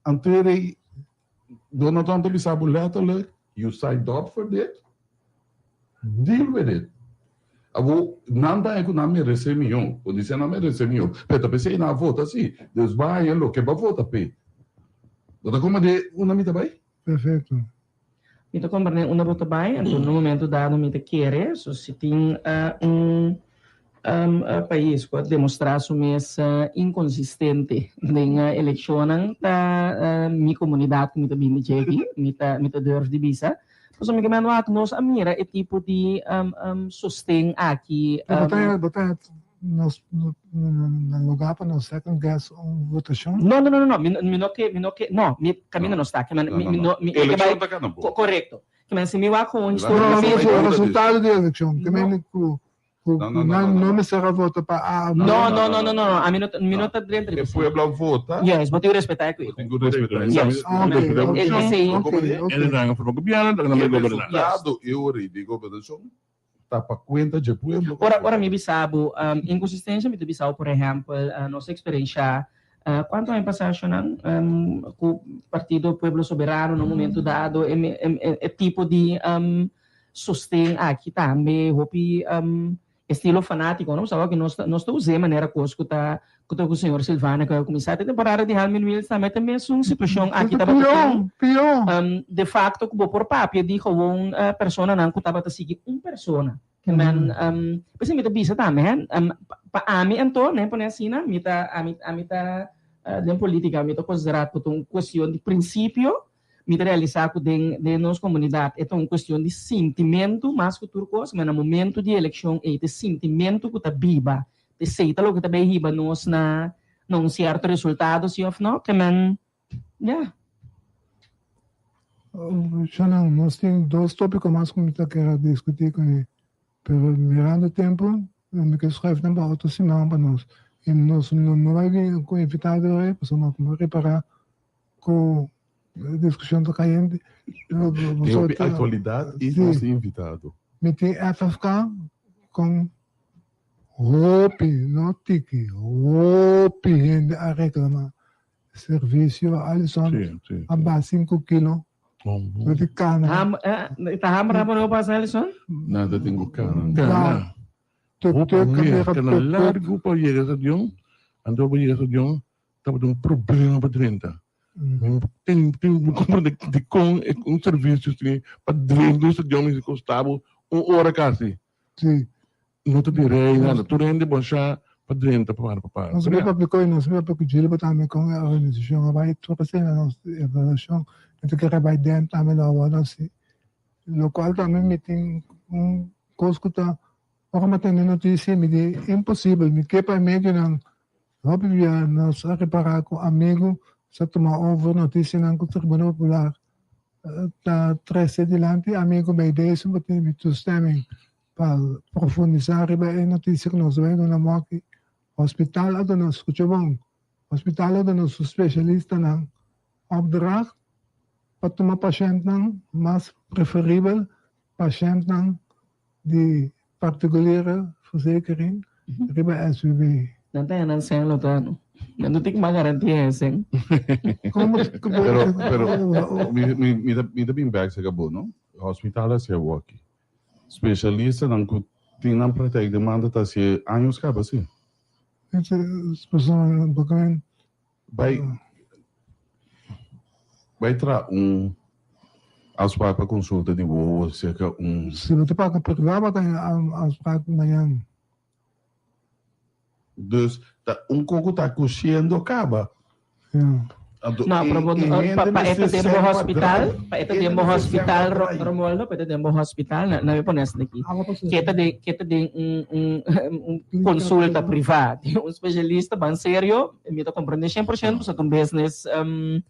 Anto e rei Donald Trump ta bisa bo letterlijk, you signed up for dit, deal with it. Awor nan ta haña ku nan meresé mihó, bo di nan meresé mihó, pero ta p'esei nan a vota si. Dus bo a haña loke bo a vota p'e. Bo ta komprendé unda mi ta bai? Perfecto. Mi ta komprendé unda bo ta bai, anto na un momento dado mi ta kere, so si tin un pais ku a demostrá su mes inkonsistente den elekshonnan ta mi komunidat ku mi ta bini dje aki, mi ta mi ta durf di bisa. Pasobra mi ke manda wak nos a mira e tipo di sosten aki. Bo ta nos na lugar pa nos second guess un votacion? No, no, no, no, mi, mi no ke, mi no ke, no, mi caminda no sta, ke men, mi, mi no, mi, Eleccion ta cana bo. Correcto. Ke men si mi wak gewoon No, no, no, resultado di eleccion, ke men ku, ku, ku nan no mester a vota pa A of B. No, no, no, no, no, ami no, mi no ta drenta E pueblo a vota. Yes, bo tin ku respeta e ku. Bo tin ku respeta. Yes. Ok, ok, ok. E nan a forma gobierno, nan a goberna. E resultado e ora di gobernacion Ta pa cuenta dje pueblo. Ora ora mi bisa bo inconsistencia mi ta bisa bo por ehempel nos experiencia cuanto aña pasa ashonan cu partido Pueblo Soberano na un momento dado e tipo di sosten aki tambe hopi estilo fanatico no pasobra cu nos nos ta usa e manera cos cu ta Cu ta cu señor Silvana cu a cuminsa te temporada di Halmin Wheels tambe ta mesun situacion aki tabata tin. Pió, pió. De facto cu bo por papia di gewoon personanan cu tabata sigui un persona. Ke men, p'esei mi ta bisa tambe he, pa ami anto, ne pone asina, mi ta, ami, ami ta den politica mi ta considera cu ta un cuestion di principio, mi ta realisa cu den, den nos comunidad e ta un cuestion di sintimento mas cu tur cos, men na momento di eleccion ey ta e sintimento cu ta biba. Esei ta loke ta bay hiba nos na na un cierto resultado si of no? Ke men ya. Shanan, nos tin dos topico mas cu mi ta kere discuti cu ne, pero mirando tempo mi ke schuif nan pa otro siman pa nos y nos no bay bin cu invitado awe pasobra nos a repara cu e discusion ta cayente. Tin hopi actualidad y nos tin invitado. Mi tin FFK con Hopi, no tiki, hopi hende a reclama servicio Alison a baha sinku kilo no tin cana. Ta hamber a pone bo pasa Alison? Nan ta tin cu cana. Cana. Hopi mea cana largo pa yega stadion, anto pa yega stadion tabata un problema pa drenta. Tin tin comprende dicon un servicio asina pa drenta un stadion mester costa bo un ora casi. Si. No ta di rei nada. Tur hende bon sha pa drenta pa para pa para. Nos a papia ku nos a papia ku Gilbert tambe kon e organisashon a bai tur asina nos evaluashon mi ta kere bai den tambe lo awor si lokual tambe mi tin un kos ku ta ora mi a tende notisia mi di imposibel mi ke pa e medionan hopi bia nos a repara ku amigu sa tuma over notisianan ku Tribuna Popular ta trese dilanti amigu bay desu bo tin mi toestemming pa profundisa riba e noticia cu nos bay duna moki. Hospital a duna, scucha bon, hospital a duna su specialistanan opdracht pa tuma pashentnan mas preferibel pashentnan di particuliere verzekering riba SVB. Nan ta nan sen lo ta no. Nan no tin mas garantia e sen. Pero, pero, mi, mi, mi ta, mi ta bin bek saka bo, no? Hospital a hasi awoki. Specialistanan ku tin nan praktijk den manda ta hasi años kaba si. Bai. Bai traha un afspraak pa konsulta di wowo serka un. Si bo ta paga privá bo ta haña afspraak mañan. Dus ta un koko ta kushiendo kaba. Ja. Anto No, e pero bo, e pa, hende pa e ta mester den bo sèn pa hospital, drai. pa e ta E den bo mester sèn pa hospital, Ro, drai. Romualdo, pa e ta den bo hospital, na, na mi pone asina aki. Ke ta den, ke ta den un, un, un konsulta privá di un spesialista ban serio, mi ta komprendé 100% pasobra ta un business, um,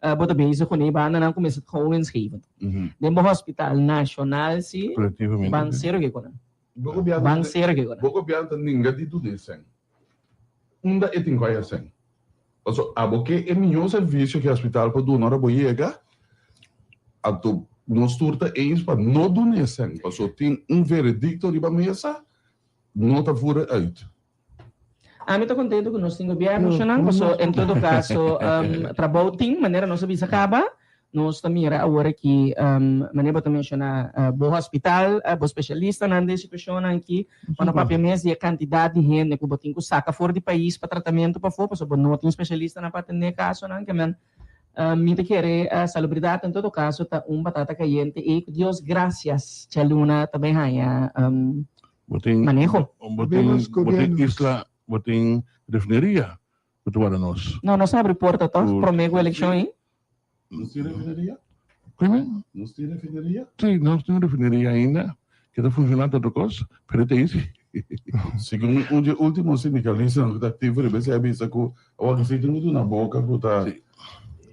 bo ta bezig kuné bandanan ku mester ta gewoon winstgevend. Den bo hospital nashonal si, Kolektivamente, ban si. serio ke ku nan. Bo gobièrnu Ban serio ke ku nan. bo gobièrnu ta ninga di duna e sèn. Unda e tin ku haya sèn? Pasobra abo ke e mihó servisio ku e hospital por duna ora bo yega, anto nos tur ta eens pa no duna e sèn, pasobra tin un veredikto riba mesa, no ta voer uit. Ami ta contento cu nos tin gobierno shonan, paso en todo caso trabou tin, manera nos a bisa caba, nos ta mira awor aki, manera bo ta menciona, bo hospital, bo specialistanan den situacionnan aki, pa no papia mes di e cantidad di hende cu bo tin cu saca for di pais pa tratamento pafo, paso bo no tin specialistanan pa atende e casonan, ke men mi ta kere salubridad en todo caso ta un batata cayente y cu Dios gracias djaluna ta bay haya Bo tin, Maneho. bo tin, bo tin isla, bo tin refineria ku ta warda nos. No, nos a habri porta toch Ku- prome ku elekshon ei. Nos tin refineria? Prome? Nos tin refineria? Sí, nos tin refineria ainda ke ta funshoná tur kos, pero ta easy. Segun un dje ultimo sindikalistanan ku ta aktivo riba esei a bisa ku awor ke si tin ku duna boka ku ta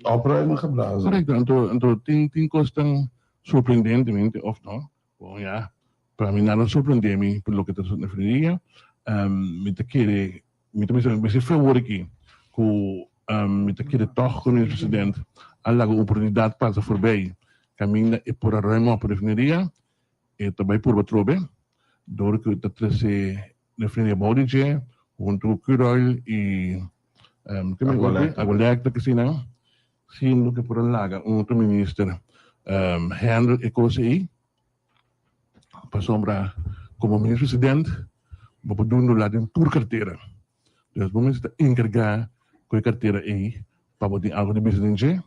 opruimen geblazen. Korekto, anto anto tin tin kos tan sorprendentemente òf no, Bon ya, pa mi nada sorprende mi por loke ta na refineria. Mi ta kere, mi ta bisa, mi bisa favor aki ku mi ta kere tòg ku Minister President a laga un oportunidat pasa forbei kaminda e por a ruim op refineria, e ta bai purba atrobe dor ku e ta trese refineria bou di dje huntu ku Curoil i Aqualectra kesinan. Siendo ke por a laga un otro minister handle e kos ei, pasobra komo minister president bo por dundula den tur kartera. Dus bo mester ta enkargá ku e kartera ei pa bo tin algu di bisa den dje.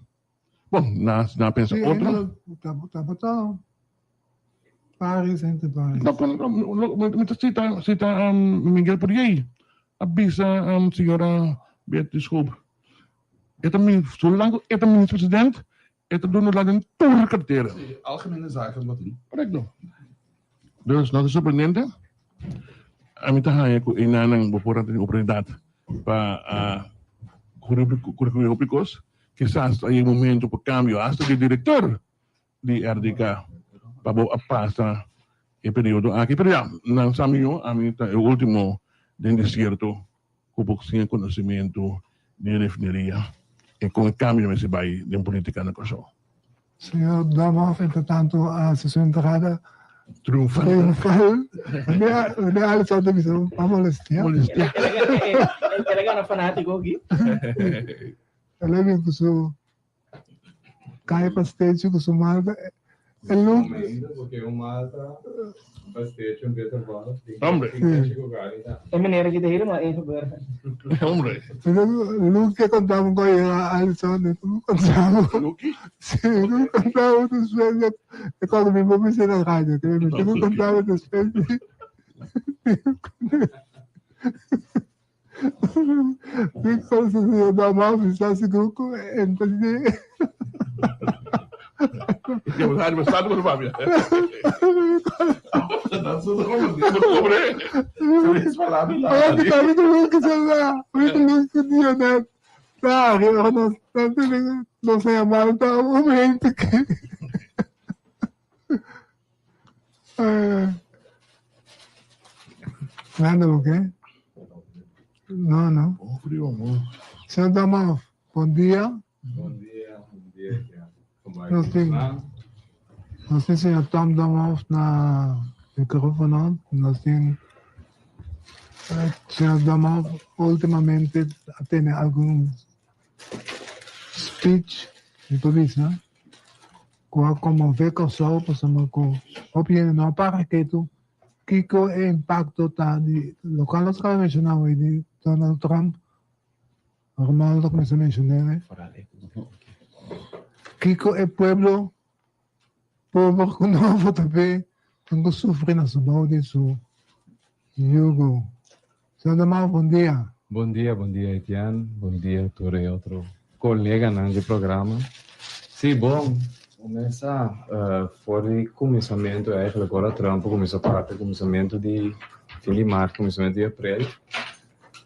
Bon, nan a pensa otro. Tabata Paris entre Paris. No, mi ta sita sita Miguel Puriey a bisa señora Beatriz Schoop. E ta min, zolang ku e ta minister president, e ta duna la den tur kartera. Sí, algemene zaken bo tin. Korekto. Dus no ta sorprendente. Ami ta haña ku enanan bo por a tene oportunidat pa a kuri hopi kos. Kisas ta yega momento pa kambio hasta di direktor di RDK pa bo a pasa e periodo aki. Pero ya, nan sa mihó, ami ta e ultimo den desierto ku bo siña konosementu di refineria i kon e kambio mester bai den politika na Kòrsou. Señor Domhoff entretanto a hasi su entrada Triunfal. triunfal. Meneer Alisson ta bisa pa molestia. Molestia. El a gana fanátiko aki. El a bin ku su Kai pastechi ku su malta. E look. Hombre. E meneer aki ta helemaal ingeburgerd. Hombre. Luke contaba un colega Alison, contaba. Luke? Sí, Luke contaba después. E cuando mi mamá me na radio, que me contaba después. Nada lo que? No, no. Oh, frio, amor. Señor Damov, bon dia. Bon dia, bon dia. Nos tin, nos tin señor Tom Damov na microfono. Nos tin eh, señor Damov últimamente a tene algun speech, mi por bisa. Ku a konmové Kòrsou pasobra ku hopi hende no a para ketu kiko e impakto ta di lokual nos kaba menshoná hoy di Donald Trump. Romaldo ta kuminsá menshoné. Kiko e pueblo pober ku no a vota p'e tin ku sufri na su bou di su yugo. Señor Damau, bon dia. Bon dia, bon dia Etienne, bon dia tur e otro coleganan di programa. Sí, bon, comenzá for di cuminsamentu eigenlijk ora Trump a cuminsa papia, cuminsamentu di fin di maart, cuminsamentu di april,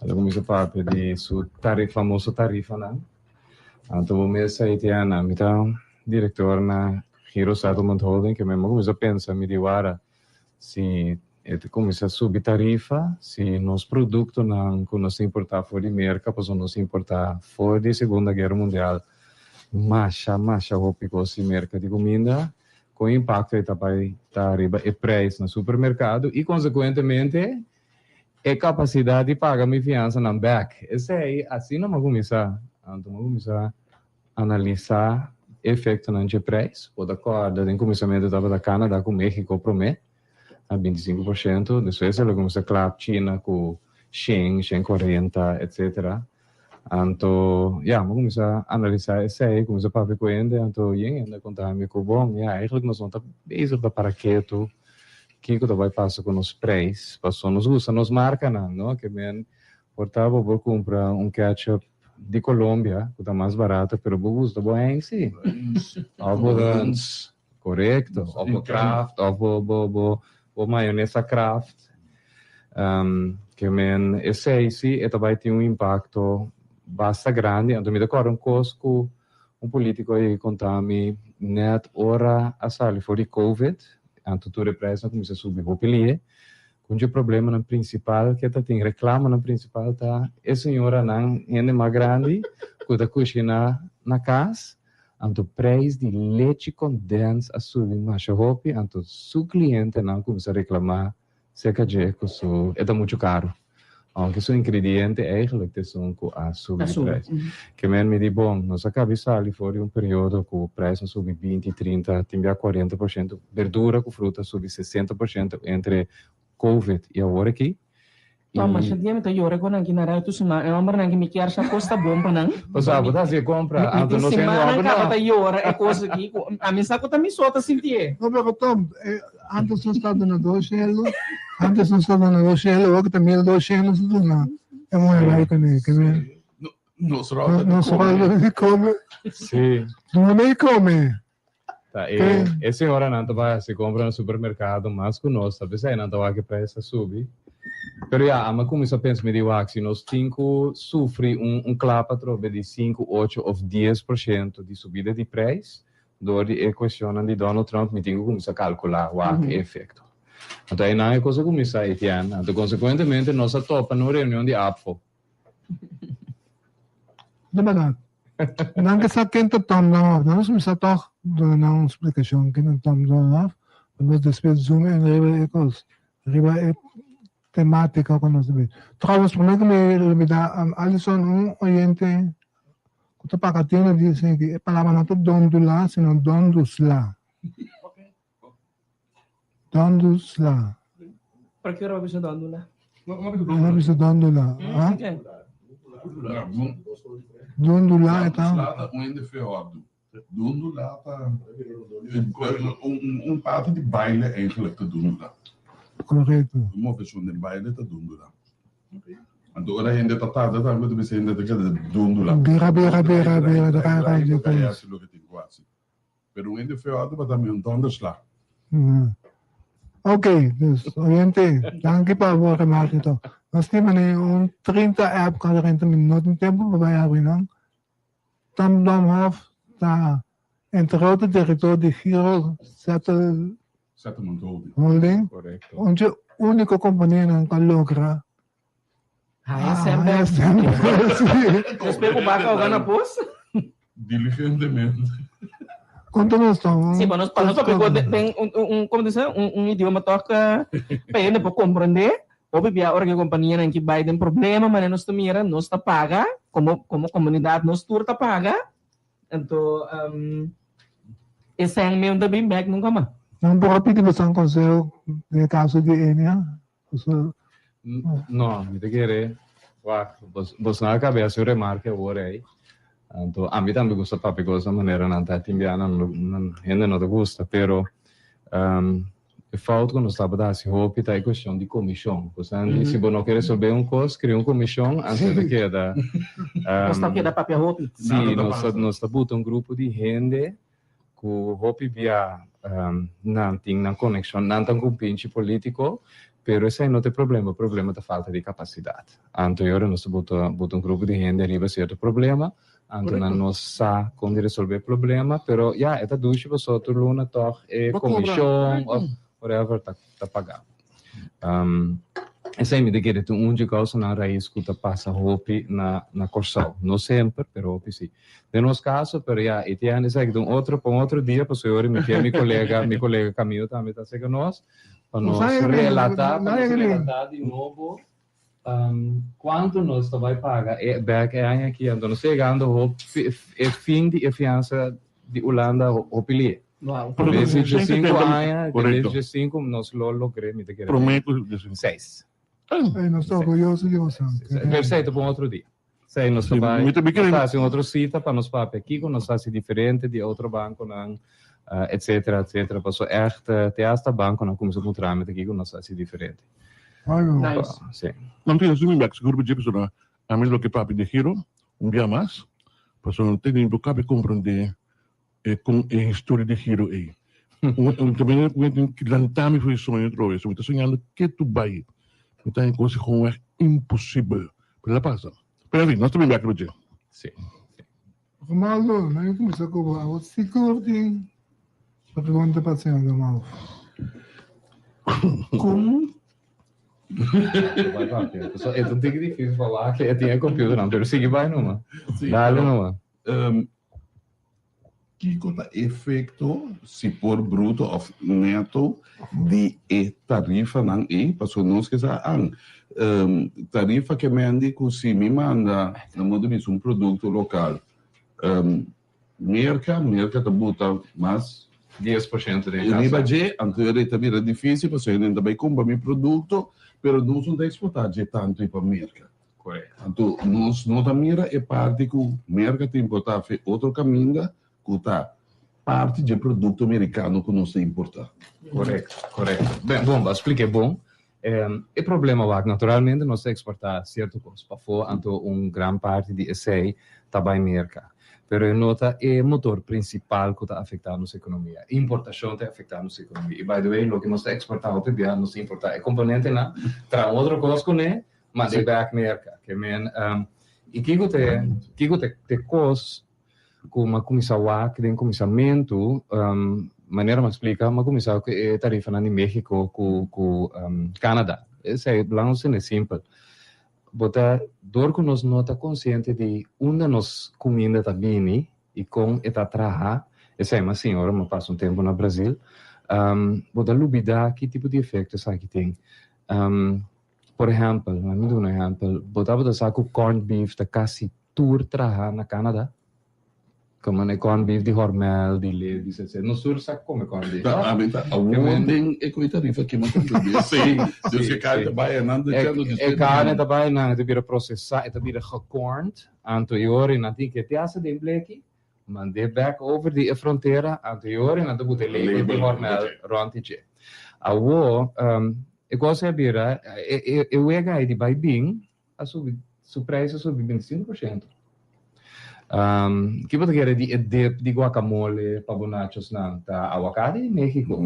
el a cuminsa papia di su tarifa, famoso tarifanan. Anto bo mes a Etienne, ami ta director na Giro Settlement Holding, ke mi a cuminsa pensa mi di wara Si e ta kuminsá subi tarifa, si nos produktonan ku nos ta importá for di Merka, pasobra nos ta importá for di Segunda Guera Mundial masha masha hopi kos di Merka di kuminda, kon impakto e ta bai ta riba e preis na supermerkado i konsekuentemente e kapasidat di paga mi fiansanan bèk. Esei asina mi a kuminsá. Anto mi a kuminsá Analisá efektonan dje preis. Bo ta kòrda den kuminsamentu tabata Canada ku Mexico promé na 25%, despues el a kuminsá klap China ku shen, shen kuarenta, etsetera. Anto, ya, mi a kuminsá analisá esei, kuminsá papia ku hende, anto yen hende a konta mi ku bon, ya, eigentlik nos no ta bezig ta para ketu kiko ta bai pasa ku nos preis, pasobra nos gusta nos markanan, no? Ke men por ta bo por kumpra un ketchup Di Colombia cu ta mas barato pero bo gusta bo heng si. Of bo Huns. Corecto. Of bo Kraft of bo bo bo bo mayonesa Kraft. Ke men esey si e ta bay tin un impacto basta grandi. Anto mi ta corda un cos cu un politico a yega conta mi net ora a sali for di covid anto tur e prijsnan cuminsa subi hopi lihe. Un dje problemanan prinsipal ke ta tin, reklamonan prinsipal ta e señoranan, hende mas grandi ku ta kushiná na kas, anto preis di lechi kondens a subi masha hopi, anto su klientenan kuminsá reklamá serka dje ku su e ta muchu karu, ounke su ingrediente eigentlik ta esun ku a subi di preis. Ke men mi di bon, nos a kabi sali for di un periodo ku preis a subi 20, 30, tin bia 40%, berdura ku fruta a subi 60% entre Covid i awor aki. Tom, masha dia mi ta yora ku nan ki na radio tur siman. E hombernan ki mi kier sa kos ta bon pa nan. Osea, bo ta hasi e kompra, Mi anto tin no siendo simannan homber no. kaba ta yora e kos aki ku ami sa ku ta mi so ta sintié. No, pero Tom, antes nos ta duna dos shelu, antes nos ta duna dos shelu, awor ku ta mil dos shelu nos ta duna e muher bai kuné. Ke men. Nos ròl ta di Nos kome. ròl ta di kome. Sí. Duna i kome. Ta e e señoranan ta bai hasi kompra na supermerkado mas ku nos, ta p'esei nan ta wak e preis a subi. Pero ya, ami a kuminsá pensa, mi di wak, si nos tin ku sufri un un klap atrobe di sinku, ocho òf 10% di subida di preis dor di e kuestionnan di Donald Trump, mi tin ku kuminsá kalkulá wak e efekto. Anto einan e kos a kuminsá, Etienne. Anto konsekuentemente nos a topa na un reunion di APFO. De berdad. Nan ke sa ken ta Tom Domhoff. Nan nos mester tog duna nan un splikashon ken ta Tom Domhoff. Pa nos despues zoom in riba e kos, riba e tematika ku nos ta bin. Trouwens, prome ku mi lubida, Alison, un oyente ku ta paka tienda di esaki, e palabra no ta dondula, sino dondusla. Dondusla. Por ki ora bo bisa dondula? No bisa dondula. Ha? Dondula e ta. Dondula ta un hende feo Abdu. Dondula ta un parti di baile eigenlijk ta dondula. Correcto. Un moveshon den baile ta dondula. Anto ora hende ta tarda tambe ta bisa hende ta keda dondula. Bira bira bira bira draai draai Draai draai hasi loke tin ku hasi. Pero un hende feo a tabata mi un donderslag. Ok, dus oyente, danki pa bo remarke to. Nos tin mane un 30 app kada 30 minuut, no tin tempo pa bai abri nan. Tom Domhoff ta entre otro director di Giro Settle Settlement Holding. Holding. Correcto. Un dje unico companianan cu a logra Haya semper. Haya semper, sí. Despues cu baka hoga na pos. Diligentemente. Conta nos Tom. Sí, pa nos pa nos papia cu den un un como dice un un idioma toch pa hende por comprende. Hopi bia ora cu e companianan ki bay den problema manera nos ta mira nos ta paga como como comunidad nos tur ta paga. Anto esei mi no ta bin bek nunca mas. Nan por a pidi boso un conseho den e caso di Enia? No, mi ta kere, wak, bosnan a kabia su remarke awor ei. Anto ami tambe gusta papia cos na manera nan ta tin bia nan hende no ta gusta pero e fout cu nos tabata haci hopi ta e cuestion di comision. Cu san di si bo no ke resolve un cos crea un comision anto ta keda. Nos ta keda papia hopi. Si nos ta buta un grupo di hende cu hopi bia nan tin nan conexion, nan ta un pinchi politico, pero esey no ta e problema, e problema ta falta di capacidad. Anto e ora nos ta buta buta un grupo di hende riba cierto problema, anto nan no sa con di resolve e problema, pero ya e ta dushi pasobra tur luna toch e comision of whatever ta ta paga. Esei mi ta kere tin un dje kousanan rais ku ta pasa hopi na na Kòrsou. No semper, pero hopi si. Den nos kaso, pero ya, Etienne, esaki ta un otro pa un otro dia, pasobra e ora mi ke mi kolega, mi kolega Camilo tambe ta serka nos, pa nos relatá, pa nos relatá di nobo kuantu nos ta bai paga e bèk e aña aki. Anto nos ta yegando hopi e fin di e fiansa di Hulanda hopi lie. Wow. Bes di diesinco aña, bes di diesinco nos lo logr'é, mi ta kere. Promé ku diesinco. Seis. Ey, nos ta orguyoso di boso. Pero esei ta pa un otro dia. Esei nos ta bai, nos ta hasi un otro sita pa nos papia kiko nos ta hasi diferente di otro bankonan, etcetera, etcetera. Paso ègt te hasta bankonan kuminsá puntra mi ta kiko nos ta hasi diferente. Nice. Si. Nan tin asumi bek sigur pa dje pasobra ami loke papia di giro un bia mas pasobra no tin bo kabe komprende e kon e historia di giro ei. Un tambe mi tin ki lanta mi for di soño otro vez. Mi ta soñando ke tu bai. Mi ta haña kosa gewoon echt imposibel. Pero el a pasa. Pero en fin, nos ta bin bek riba dje. Sí. Romaldo, nan a kuminsá ku bo awo sigur tin pregunta pa señor Gamal. Kon? Bai papia. So, e ta un tiki difícil pa wak, e tin e computer nan, pero sigui bai numa. Dale numa. Kiko ta efekto, si por bruto òf neto, di e tarifanan ei? Pasobra nos ke sa an tarifa ke mendi ku si mi manda na modo di bisa un produkto lokal Merka, Merka ta buta mas 10% den kasa. Riba dje, anto e ta bira difísil pasobra hende ta bai kumpra mi produkto, pero nos no ta eksportá dje tantu ei pa Merka. Correcto. Anto nos no ta mira e parti cu Merca ta importa fe otro caminda cu ta parti dje producto mericano cu nos ta importa. Correcto, correcto. Ben, bon, bo a splica bon. E problema wak, naturalmente nos ta exporta cierto cos pafo, anto un gran parti di esey ta bay Merca. Pero e no ta e motor principal cu ta afecta nos economia. Importacion ta afecta nos economia. Y by the way, loke nos ta exporta hopi bia nos ta importa e componentenan, traha un otro cos cune, Mand'é bek Merka. Ke men, i kiko te, kiko te, te kos ku m'a kuminsá wak den kuminsamentu, manera m'a splika, m'a kuminsá ku e tarifanan di México ku, ku Canada. Esei blan asina simpel. Bo ta, dor ku nos no ta konsiente di unda nos kuminda ta bini i kon e ta traha, esei m'a siña ora m'a pasa un tempu na Brazil, bo ta lubidá ki tipo di efekto esaki tin. Por ehèmpel, laat mi duna un ehèmpel, bo tabata sa ku corned beef ta kasi tur traha na Canada? Komo e corned beef di Hormel, di Levi's, etc. Nos tur sa kome corned beef, Ta, ami ta awor den e koe tarifa ki mi ta entendé. Sí, Dus e karni ta bai einan ta djendo E e karni ta bai einan, e ta bira prosesá, e ta bira gecorned, anto e ora nan tin ke te hasi den bleki, Mand'é bek over di e frontera, anto e ora nan ta buta e label di Hormel rond di dje. Awor, e kos a bira, e wega ei di bai bin a subi, su prijs a subi 25%. Ki bo ta kere di e dip di guacamole pa bo nachosnan? Ta awakati di Mexico.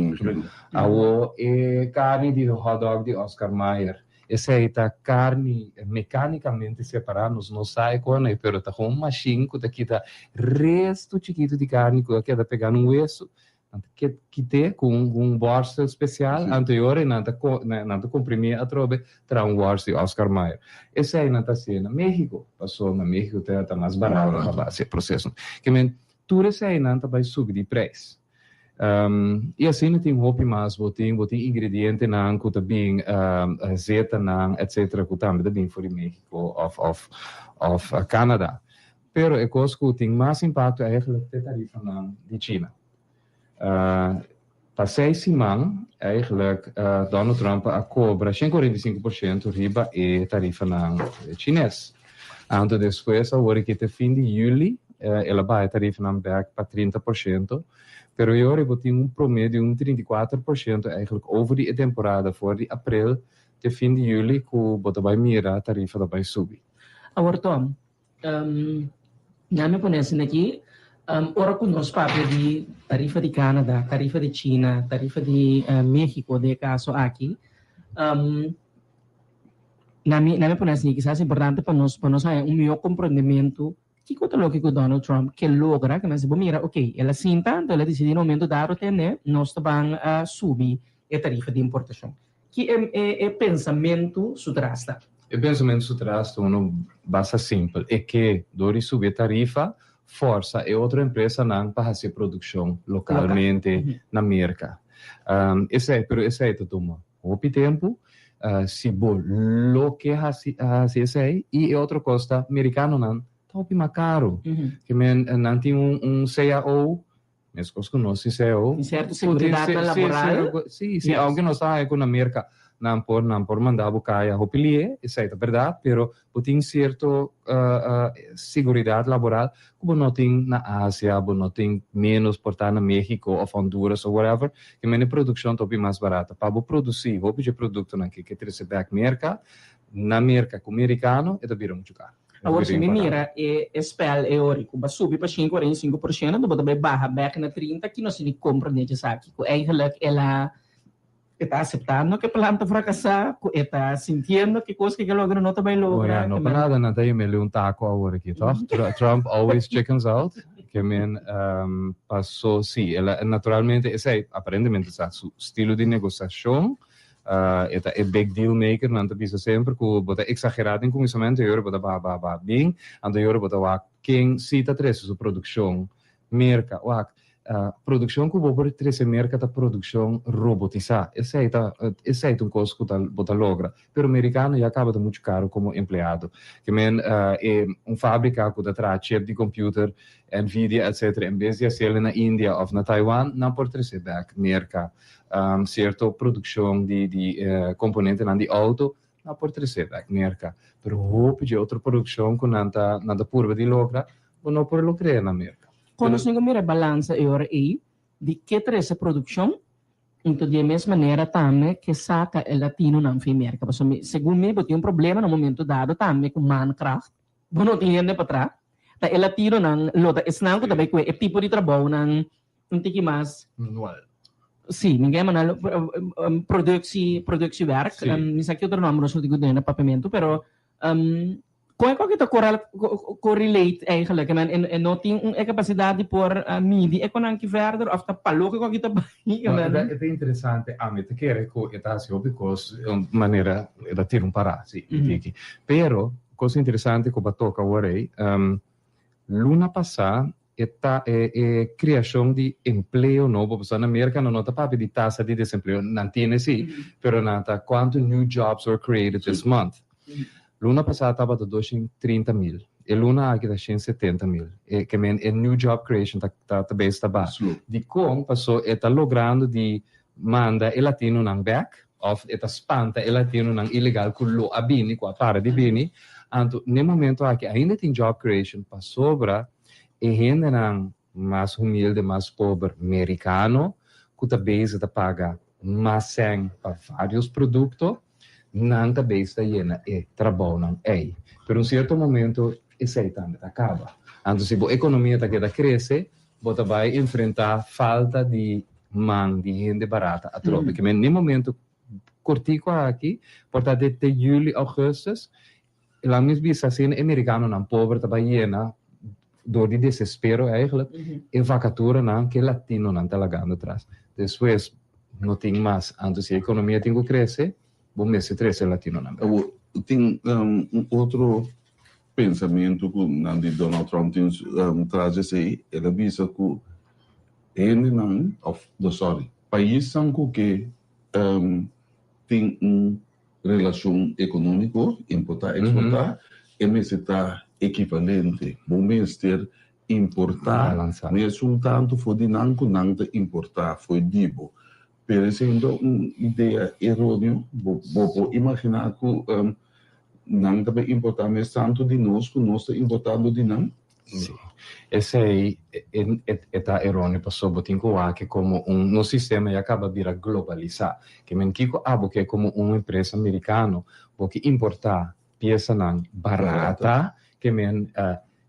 Awor, e karni di hotdog di Oscar Mayer, Esei ta karni mekanikamente separá, nos no sa e kona ei, pero ta kon un mashin ku ta kita restu chikitu di karni ku a keda pegá na un wesu, nan ta kit'é ku un bòrstel spesial, anto e ora nan ta nan ta komprimí atrobe traha un wòrs di Oscar Mayer. Esei nan ta hasié na México, pasobra na México ta mas barato pa hasi e proseso. Ke men, tur eseinan ta bai subi di preis. I asina tin hopi mas, bo tin bo tin ingredientenan ku ta bin zetanan etcetera ku tambe ta bin for di Mexico of of of Canada. Pero e kos ku tin mas impakto eigenlijk ta e tarifanan di China. Pa seis siman eigenlijk Donald Trump a kobra 145% riba e tarifanan chines. Anto despues awor ki ta fin di juli. el a baha e tarifanan bek pa 30%, pero e ora bo tin un promedio di un 34% eigenlijk over di e temporada for di april te fin di juli ku bo ta bai mira tarifa ta bai subi. Awor Tom, nan mi pone asina aki, ora ku nos papia di tarifa di Canada, tarifa di China, tarifa di Mexico den e kaso aki, nan mi nan mi pone asina kisas importante pa nos pa nos haña un mihó komprondementu kiko ta loke ku Donald Trump ke logra, ke men si bo mira ok el a sinta anto el a disidí na momento dado tende nos ta ban subi e tarifa di importashon. Ki e e pensamentu su tras ta? E pensamentu su tras ta uno basta simpel, e ke dor di subi e tarifa forsa e otro empresanan pa hasi e produkshon lokalmente na Merka. Esei, pero esei ta tuma hopi tempu si bo lo ke hasi hasi esei i e otro kos ta merikanonan ta hopi mas karu. Ke men nan tin un un cao Meskos ku nos tin CEO. Tin sierto seguridatnan laboral. Sí, sí, aunke nos ta haña ku na Merka nan por nan por manda bo kaya hopi lihe, esei ta bèrdat, pero bo tin sierto seguridat laboral ku bo no tin na Asia, bo no tin ménos por ta na México òf Honduras òf whatever, ke mende produkshon ta hopi mas barata. Pa bo produsí hopi dje produktonan ke ke trese bèk Merka, na Merka ku merikano e ta bira muchu karu. Awor si mi mira e e spel e ori ku ba subi pa shin 45% anto bo ta bai baha bek na 30 ki nos tin di komprende esaki ku eigenlijk el a e ta aseptando ku e plan ta frakasá ku e ta sintiendo ku e kos ku e ke logra no ta bai logra. Oya no pa nada nan ta yam'e un taco awor aki toch Trump always chickens out ke men paso si el a naturalmente esei aparentemente sa su stilo di negosiashon. E ta e big deal maker, nan ta bisa semper ku bo ta eksagerá den kuminsamentu i ora bo ta baha baha baha bin, anto i ora bo ta wak ken si ta trese su produkshon Merka. Wak, produkshon ku bo por trese Merka ta produkshon robotisá, esei ta esei ta un kos ku ta bo ta logra, pero merikano ya kaba ta muchu karu komo empleado. Ke men e un fábrika ku ta traha chip di computer, Nvidia etcetera en bes di hasiel na India òf na Taiwan nan por trese bèk Merka. Cierto produccion di di componentenan di auto nan por trece bek Merca, pero hopi dje otro produccion cu nan ta nan ta purba di logra, bo no por logr'e na Merca. Con nos tin cu mira e balansa e ora ey di ke trece produccion, enton di e mes manera tambe ke saca e latinonan fi Merca, pasobra mi segun mi bo tin un problema na un momento dado tambe cu mankracht, bo no tin hende pa traha, ta e latinonan lo ta esnan cu ta bay cue e tipo di trabounan un tiki mas. Manual. Sí, mi ke manual, productie, productiewerk. Sí. Mi sa ki otro nomber nos lo tin ku duna na papiamentu, pero kon e koki ta correlate eigenlijk? En, en, en no tin un e kapasidat di por midi e konan ki verder of ta pa loke koki ta bai? No, e ta, e ta interesante. Ami ta kere ku e ta hasi hopi kos un manera e ta tira un pará, sí, un tiki. Pero kos interesante ku bo a toka awor ei, luna pasá E ta e e creacion di empleo nobo, pasobra na Merca nan no ta papia di tasa di desempleo, nan tiene si, pero nan ta cuanto new jobs were created this month. Luna pasa tabata 230,000, e luna aki ta 170,000, e ke men e new job creation ta ta ta bes ta ba. Dicon? Paso e ta logrando di manda e latinonan bek, of e ta spanta e latinonan ilegal cu lo a bini, cu a para di bini, anto n'e momento aki ainda tin job creation pasobra E hendenan mas humilde, mas pober merikano ku ta bezig ta paga mas sèn pa vários produkto, nan ta bezig ta yena e trabounan ei. Pero un sierto momento esei tambe ta kaba. Anto si bo ekonomia ta keda krese, bo ta bai enfrentá falta di man di hende barata atrobe. Ke men n'e momento kortiko aki, por ta te juli, augustus, Laat mi bisa asina, e merikanonan pober ta bai yena dor di desespero eigenlijk e vakaturanan ku e latinonan ta lagando atras. Despues no tin mas. Anto si e ekonomia tin ku krese, bo mester trese e latinonan bek. Awor, tin un otro pensamentu ku nan di Donald Trump tin tras di esei. El a bisa ku hendenan, òf no sòri, paisnan ku ke tin un Relashon ekonómiko, importá, eksportá, e mester ta ekivalente. Bo mester importá mesun tantu for di nan ku nan ta importá for di bo. Pero esei ta un idea eróneo. Bo por imaginá ku nan ta bai importá mes tantu di nos ku nos ta importando di nan? Sí. Esei e ta eróneo pasobra bo tin ku wak komo un nos sistema ya kaba bira globalisá. Ke men kiko abo ke komo un empresa merikano bo ke importá piesanan barata ke men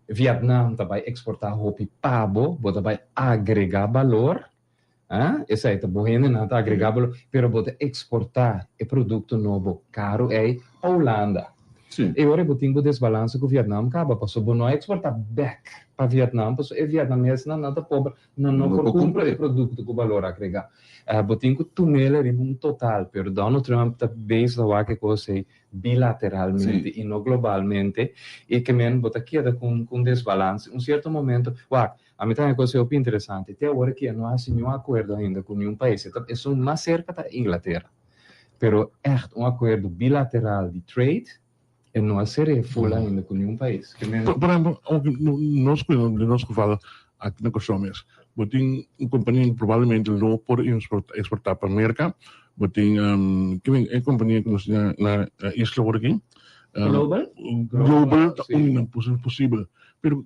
Vietnam ta bai eksportá hopi pa bo, bo ta bai agregá balor. Ah, esei ta bo hendenan ta agregá balor, pero bo ta eksportá e produkto nobo karu ei pa Hulanda. E ora bo tin bo desbalanse ku Vietnam kaba, pasobra bo no a eksportá bèk pa Vietnam, pasobra e vietnamesnan nan ta pober, nan no por kumpra e produkto ku balor agregá. Bo tin ku tum'el riba un total, pero Donald Trump ta bezig ta wak e kos ei bilateralmente i no globalmente, i ke men bo ta keda ku un desbalanse. Un sierto momento, wak, Ami ta haña kos hopi interesante. Te awor aki e no hasi niun akuerdo ainda ku niun pais. E ta esun mas serka ta Inglatera. Pero ègt un akuerdo bilateral di trade e no a ser'é ful ainda ku niun pais. Ke men. Por ehempel, aunke nos ku den nos geval aki na Kòrsou mes, bo tin un kompania ku probablemente lo por eksportá pa Merka, bo tin ke men e kompania ku nos tin na isla awor aki. Global? Global ta un di nan posibel. Pero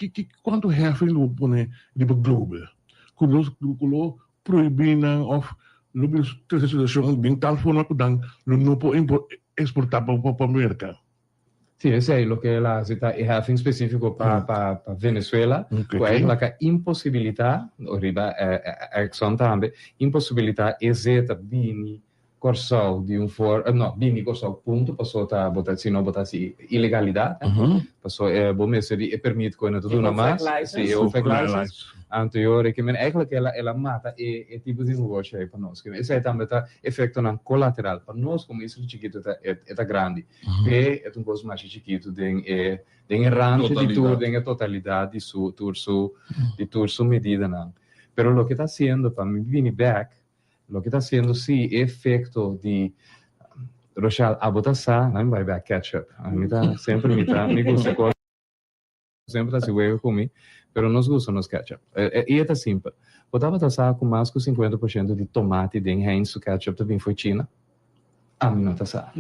Ki ki kuantu heffing lo bo pone riba global? Ku lo ku lo prohibí nan òf lo bin trese situashon den tal forma ku nan lo no por eksportá pa pa Merka? Sí, esei loke el a hasi ta e heffing spesífiko pa pa pa Venezuela ku eigenlijk a imposibilitá, riba Exxon tambe, imposibilitá e zeta bini Kòrsou di un for, no, bini Kòrsou punto paso ta bo ta sino bo ta hasi ilegalidat paso e bo mester di e permit ku e no ta duna mas, si e OFAC license, anto e ora ke men eigenlijk el a el a mata e e tipo di negoshi ei pa nos. Esei tambe ta efektonan kolateral pa nos komo isla chikitu ta e ta grandi p'e e ta un kos masha chikitu den e den e rante di tur den e totalidat di su tur su di tur su medidanan. Pero loke ta hasiendo pa mi bini bèk Loke ta haciendo si e efecto di Rochelle abo ta sa nan mi bai bek ketchup mi ta semper mi ta mi gusta cos semper ta haci wega cu mi pero nos gusta nos ketchup y e ta simpel bo tabata sa cu mas cu cincuenta por ciento di tomati den Heinz su ketchup ta bin fo'i China ami no ta sa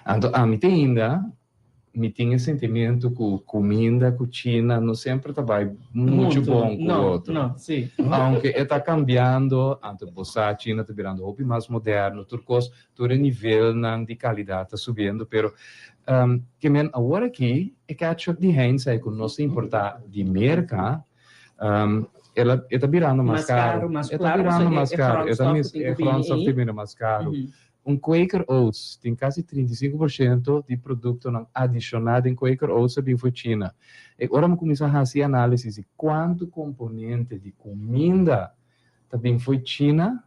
anto ami te inda Mi tin e sentimiento cu cuminda cu China no semper ta bay mucho bon cu otro. Aunke e ta cambiando, anto bo sa China ta birando hopi mas moderno, tur cos, tur e nivelnan di calidad ta subiendo, pero ke men awor aki e ketchup di Heinz ei cu nos ta importa di Merca, el a e ta birando mas caro, e ta birando mas caro, e grondstof ta bira mas caro. Un Quaker Oats tin kasi 35% di produktonan adishoná den Quaker Oats a bin for China. E ora mi kuminsá hasi análisis di kuantu komponente di kuminda ta bin for China,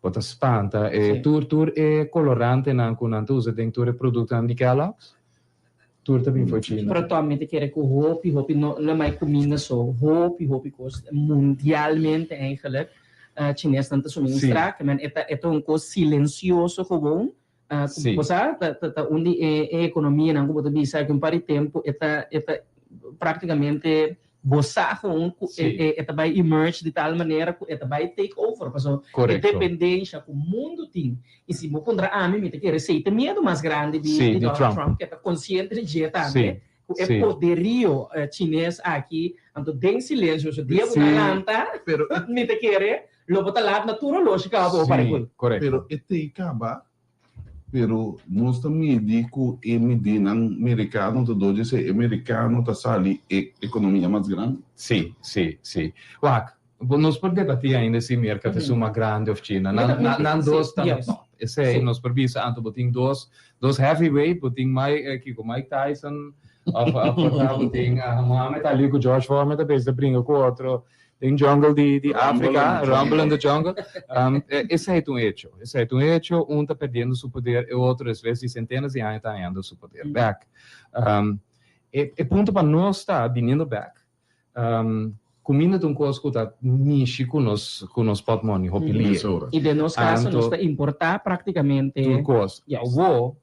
bo ta spanta. E tur tur e kolorantenan ku nan ta usa den tur e produktonan di Kellogg's, tur ta bin for China. Pero tòg mi ta kere ku hopi hopi no lo mai kuminda so, hopi hopi kos mundialmente eigenlijk Chinesnan ta suministrá, ke men e ta e ta un kos silensioso gewoon, ku bo sa ta ta un di e e ekonomianan ku bo ta bisa aki un par di tempu e ta e ta praktikamente bo sa gewoon ku e e e ta bai emerge di tal manera ku e ta bai take over paso e dependensha ku mundu tin I si bo puntra ami, mi ta kere esei ta e miedu mas grandi di Sí, di Donald Trump. Trump, ke ta konsiente di dje tambe, Sí, ku e sí. poderio chines aki, anto den silensio, so dia bo ta Sí, lanta, pero mi ta kere lo bo ta lat na tur oloshi kaba bo para Sí, kul. korekto. Pero e tei kaba, pero nos ta midi ku e midinan merikano ta dor di esei e merikano ta sali e ekonomia mas grandi. Sí, sí, sí. Wak, Bo nos por debatí ainda si Merka ta esun mas grandi of China. Nan, nan, nan dos ta na top. Esei nos por bisa. Anto bo tin dos, dos heavyweight, bo tin Mike, kiko, Mike Tyson of, of por ta bo tin Muhammad Ali ku George Foreman ta bezig ta bringa ku otro den jungle di, di Afrika, Rumble in the Jungle. Esei ta un hecho. Esei ta un hecho. Un ta perdiendo su poder, e otro despues di sentenas di aña ta hañando su poder bek. E, e punto pa nos ta, biniendo bek, Kuminda ta un kos ku ta mishi ku nos ku nos pòtmòni hopi lie. I den nos kaso nos ta importá praktikamente. Tur kos. Awor,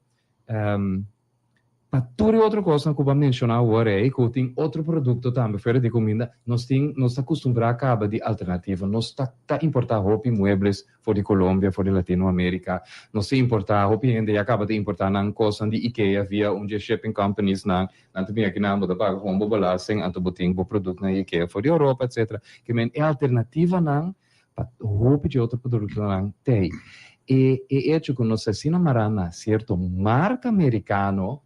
Pa tur e otro kosnan ku bo a menshoná awor ei, ku tin otro produkto tambe fuera di kuminda, nos tin, nos ta kustumbrá kaba di alternativa. Nos ta ta importá hopi muebles for di Colombia, for di Latinoamérika. Nos ta importá, hopi hende ya kaba ta importá nan kosnan di Ikea via un dje shipping companies nan. Nan ta bini akinan, bo ta paga gewoon bo belasting, anto bo tin bo produktonan di Ikea for di Europa, etcetera. Ke men e alternativanan pa hopi dje otro produktonan t'ei. E e echo ku nos ta asina mará na sierto marka merikano,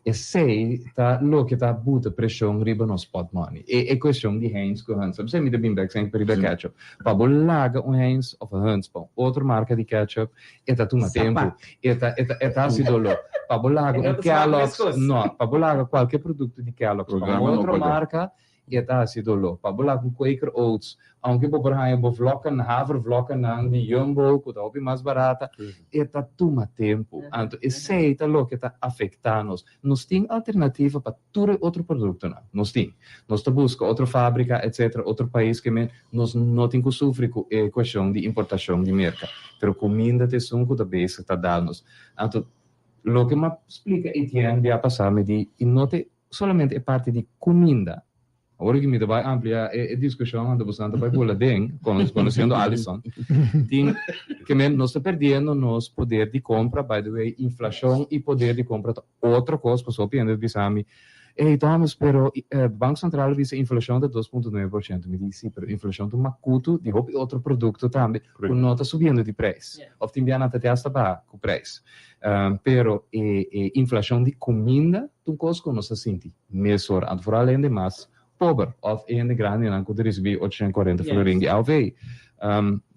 esei ta loke ta buta preshon riba nos pòtmòni. E e kuestion di Heinz ku Hunt's. P'esei mi ta bin bèk semper riba kètchup. Pa bo laga un Heinz òf un Hunt's pa un otro marka di kètchup, e ta tuma tempu. E ta e ta e ta hasi doló. Pa bo laga un Kellogg's, no, pa bo laga kualke produkto di Kellogg's pa un otro marka, I e ta hasi doló. Pa bo laga ku Quaker Oats, aunke bo por haña bo vlòkken, havervlòkkennan di Jumbo ku ta hopi mas barata, e ta tuma tempu. Anto esei ta loke ta afektá nos. Nos tin alternativa pa tur e otro produktonan. Nos tin. Nos ta buska otro fábrika, etcetera, otro pais ke men nos no tin ku sufri ku e kueshon di importashon di Merka. Pero kuminda ta esun ku ta bezig ta dal nos. Anto loke m'a splika Etienne bia pasá mi di i no ta Solamente e parti di cuminda. Awor cu mi ta bay amplia e discusion anto boso ta bay bula den, conociendo Alison. Tin ke men nos ta perdiendo nos poder di compra, by the way inflacion y poder di compra ta otro cos, pasobra hopi hende ta bisa mi, ey Thomas pero Banco Central a bisa inflacion ta 2.9%, mi di si pero inflacion ta un macutu di hopi otro producto tambe cu no ta subiendo di prijs of tin biaha nan ta te hasta baha cu prijs. Pero e inflacion di cuminda ta un cos cu nos a sinti mesora. Anto vooral hende mas pober of e hende grandinan cu ta ricibi 840 florin di AOV.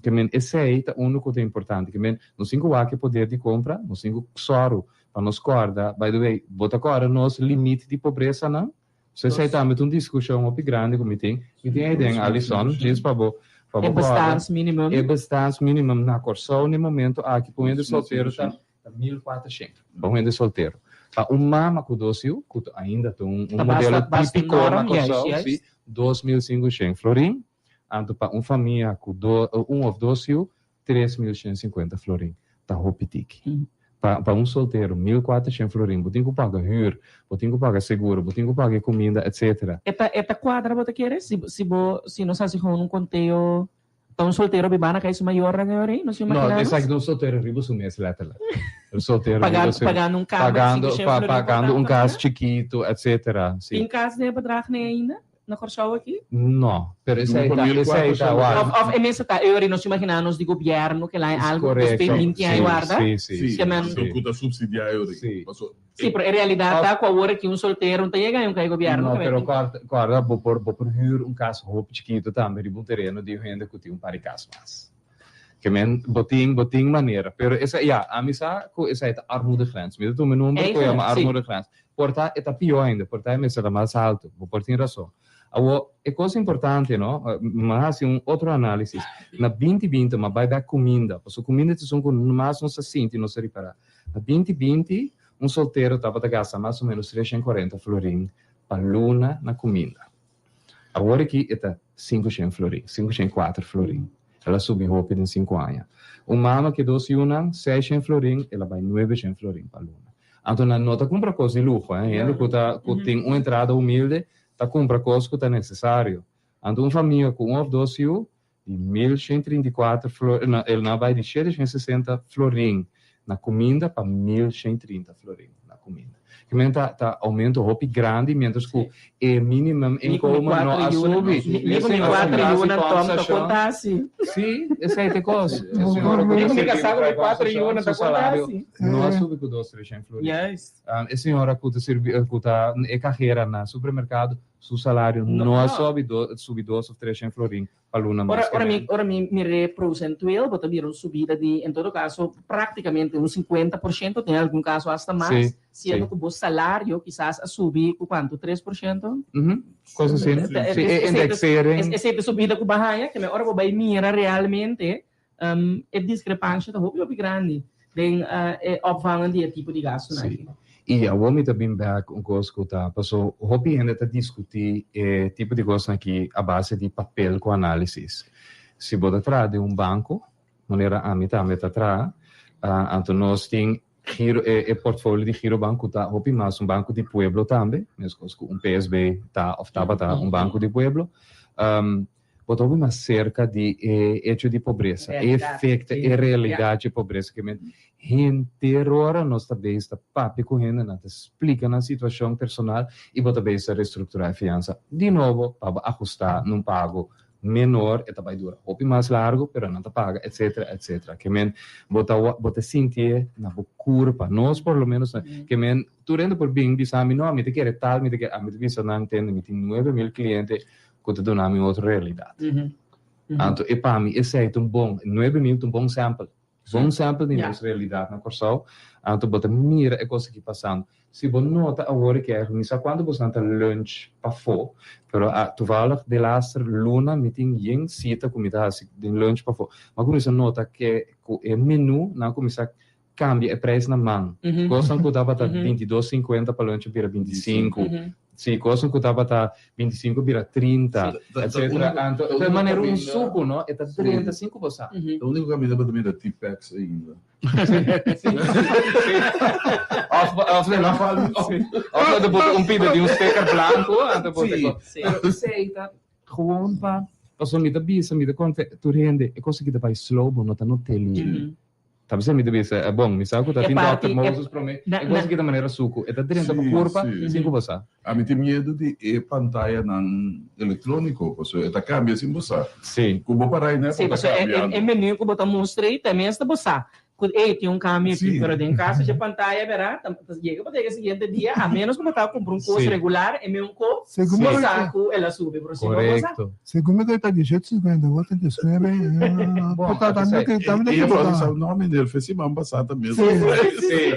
Ke men esey ta uno cu ta importante. Ke men nos tin cu wak e poder di compra, nos tin cu soru pa nos corda. By the way, bo ta corda nos limit di pobresanan? So esey tambe ta un discusion hopi grandi cu mi tin. Mi tin ey den Alison, djis pa bo pa bo E corda. bestaansminimum. E bestaansminimum na Corsou na e momento aki pa un hende soltero ta ta 1400 pa un hende soltero. Pa un mama cu dos yu, cu ta ainda ta un un Ta modelo basta basta tipico na norm, juist, Corsou, juist. si, 2500 florin. Anto pa un famia cu do un of dos yu, 3150 florin. Ta hopi tiki. Pa pa un soltero, 1400 florin. Bo tin cu paga huur, bo tin cu paga seguro, bo tin cu paga e cuminda, etcetera. E ta e ta cuadra bo ta kere? Si si bo si nos haci gewoon un conteo pa un soltero biba na cay su mayornan e ora ey? Nos No, imagina nos? esaki ta un soltero riba su mes letterlijk. Un soltero riba Pagando su pagando un kamer pagando 500 pa florin por pagando un dag, cas chikito, etcetera. Si. Tin cas den e bedrag nee ainda? Na Kòrsou aki? No, pero esei ta, esei ta wak. Of, of e mester ta euri nos imagina nos di gobièrnu ke laña algu ku Korekto, despues 20 aña sí, warda. sí, sí, Sí, Ke men. sí. Ku ta subsidiá euri. Sí. Paso Sí, pero e realidat ta ku awor aki un soltero no ta yega un kai gobièrnu No, ke pero men. kòrda, kòrda bo por, bo por hür un kas hopi chikitu tambe riba un tereno di un hende ku tin un par di kas mas. Ke men, bo tin, bo tin manera. Pero esei, ya, ami sa ku esei ta armoedegrens. Mi ta tuma e number ku yama Eigenlijk, sí. armoedegrens. Por ta e ta pió ainda, por ta e mester ta mas alto. Bo por tin rason. Awor, e kos importante, no, mi a hasi un otro análisis. Na binti binti mi a bai bèk kuminda, pasobra kuminda ta esun ku mas nos ta sinti, nos ta ripará. Na binti binti, un soltero tabata gasta mas o ménos 340 florin pa luna na kuminda. Awor aki e ta 500 florin, 504 florin. El a subi hopi den sinku aña. Un mama ku e dos yunan, 600 florin, el a bai 900 florin pa luna. Anto nan no ta kumpra kos di luho, eh. Hende ku ta ku tin un entrada humilde ta kumpra kos ku ta nesesario. Anto un famia ku un òf dos yu, di 1134 flor, no, el na bai di 760 florin na kuminda pa 1130 florin na kuminda. Ki men ta ta aumento hopi grandi mientras ku e minimum Ni ku mi inkomen no kuater a yunan, subi. ni ku mi kuater yunan Tom ta konta asi. Sí, esei ta e kos. E señora ku Ni ta ku mi sirbi kasá ku mi kuater yunan su ta konta salario asi. no a subi ku dos treshen florin. Juist. E señora ku ta sirbi ku ta e kajera na supermerkado su salario no a subi subi dos of treshen florin pa luna mas Ora, ke ora mi, men. ora mi mir'é prosentueel, bo ta mira un subida di, en todo caso, prácticamente un 50%, den algun caso hasta mas, Sí, siendo sí. cu bo salario kisas a subi cu cuanto, 3%? Ujú, cos asina. Sí, e indexering. Esei ta subida cu bo a haña, keme ora bo bai mira realmente, e discrepancia ta hopi hopi grandi den e opvangen di e tipo di gastonan Sí. aki. I awor mi ta bin bek un kos ku ta paso hopi hende ta diskutí e tipo di kosnan aki a base di papel ku análisis. Si bo ta traha den un banko, manera ami tambe ta traha, anto nos tin. Giro, e, e portfolio di Girobank ku ta hopi mas un banko di pueblo tambe, meskos ku un PSB ta of tabata un banko di pueblo. Um, bo ta hopi mas serka di e hecho di pobresa, e efecto, e realidad di pobresa. Ke men henter ora nos ta bezig ta papia ku hende, nan ta splika nan situacion personal i bo ta bezig ta restructura e fiansa di nobo pa bo ahusta nun pago menor, e ta bai dura hopi mas largo, pero nan ta paga, etcetera, etcetera. Ke men bo ta bo ta sintié na bo kurpa. Nos por lo menos, ke men tur hende por bin bisa mi, no, mi ta kere tal, mi ta kere, ami ta bisa nan, tende, mi tin 9000 kliente ku ta duna mi otro realidat. Anto e pa mi esei ta un bon, 9000 ta un bon sample. Bon sample di nos realidat na Kòrsou. Anto bo ta mira e kos aki pasando. Si bo nota awor aki eigenlijk, mi sa kuantu bosnan ta lunch pafó, pero toevallig de laster luna mi tin yen sita ku mi ta hasi den lunch pafó. Mi a kuminsá nota ke ku e menu nan a kuminsá kambia e prijs na man. Kosnan ku tabata 22 cincuenta pa lunch a bira 25. Si, kosnan ku tabata 25 bira 30, etcetera. Anto, e manera un suku, no? E ta 35 bo sa. E úniko kaminda pa ta mira T-Pex ainda. Si. Of of de bota un pida di un sticker blanco, anto bota Pero esei ta gewoon pa pasobra mi ta bisa, mi ta konta tur hende, e kos aki ta bai slow, bo no ta not'é lihe. Ta bisa mi ta bisa, e bon, mi sa ku ta tin Dòkter Moses promé, e kos aki ta manera suku, e ta drenta bo kurpa sin ku bo sa. Ami tin miedu di e pantayanan elektróniko, pasobra e ta kambia sin bo sa. Ku bo para ei Sí, por ta pasobra e kambiando. e menu ku bo ta mustra ei ta mes ta bo sa ku ey tin un kambio aki, pero den kaso dje pantaya bera ta yega pa ta yega e siguiente dia, a ménos ku bo ta kumpra un kos regular e meun kos, Segun bo bo sa ku el a subi, pero si no bo sa. Korekto. Segun mi ta 18 50, bo ta 19, Bon, ta a tambe bisa que tambe E que a ta. sa no meneer, fe siman pasá tambe. Sí.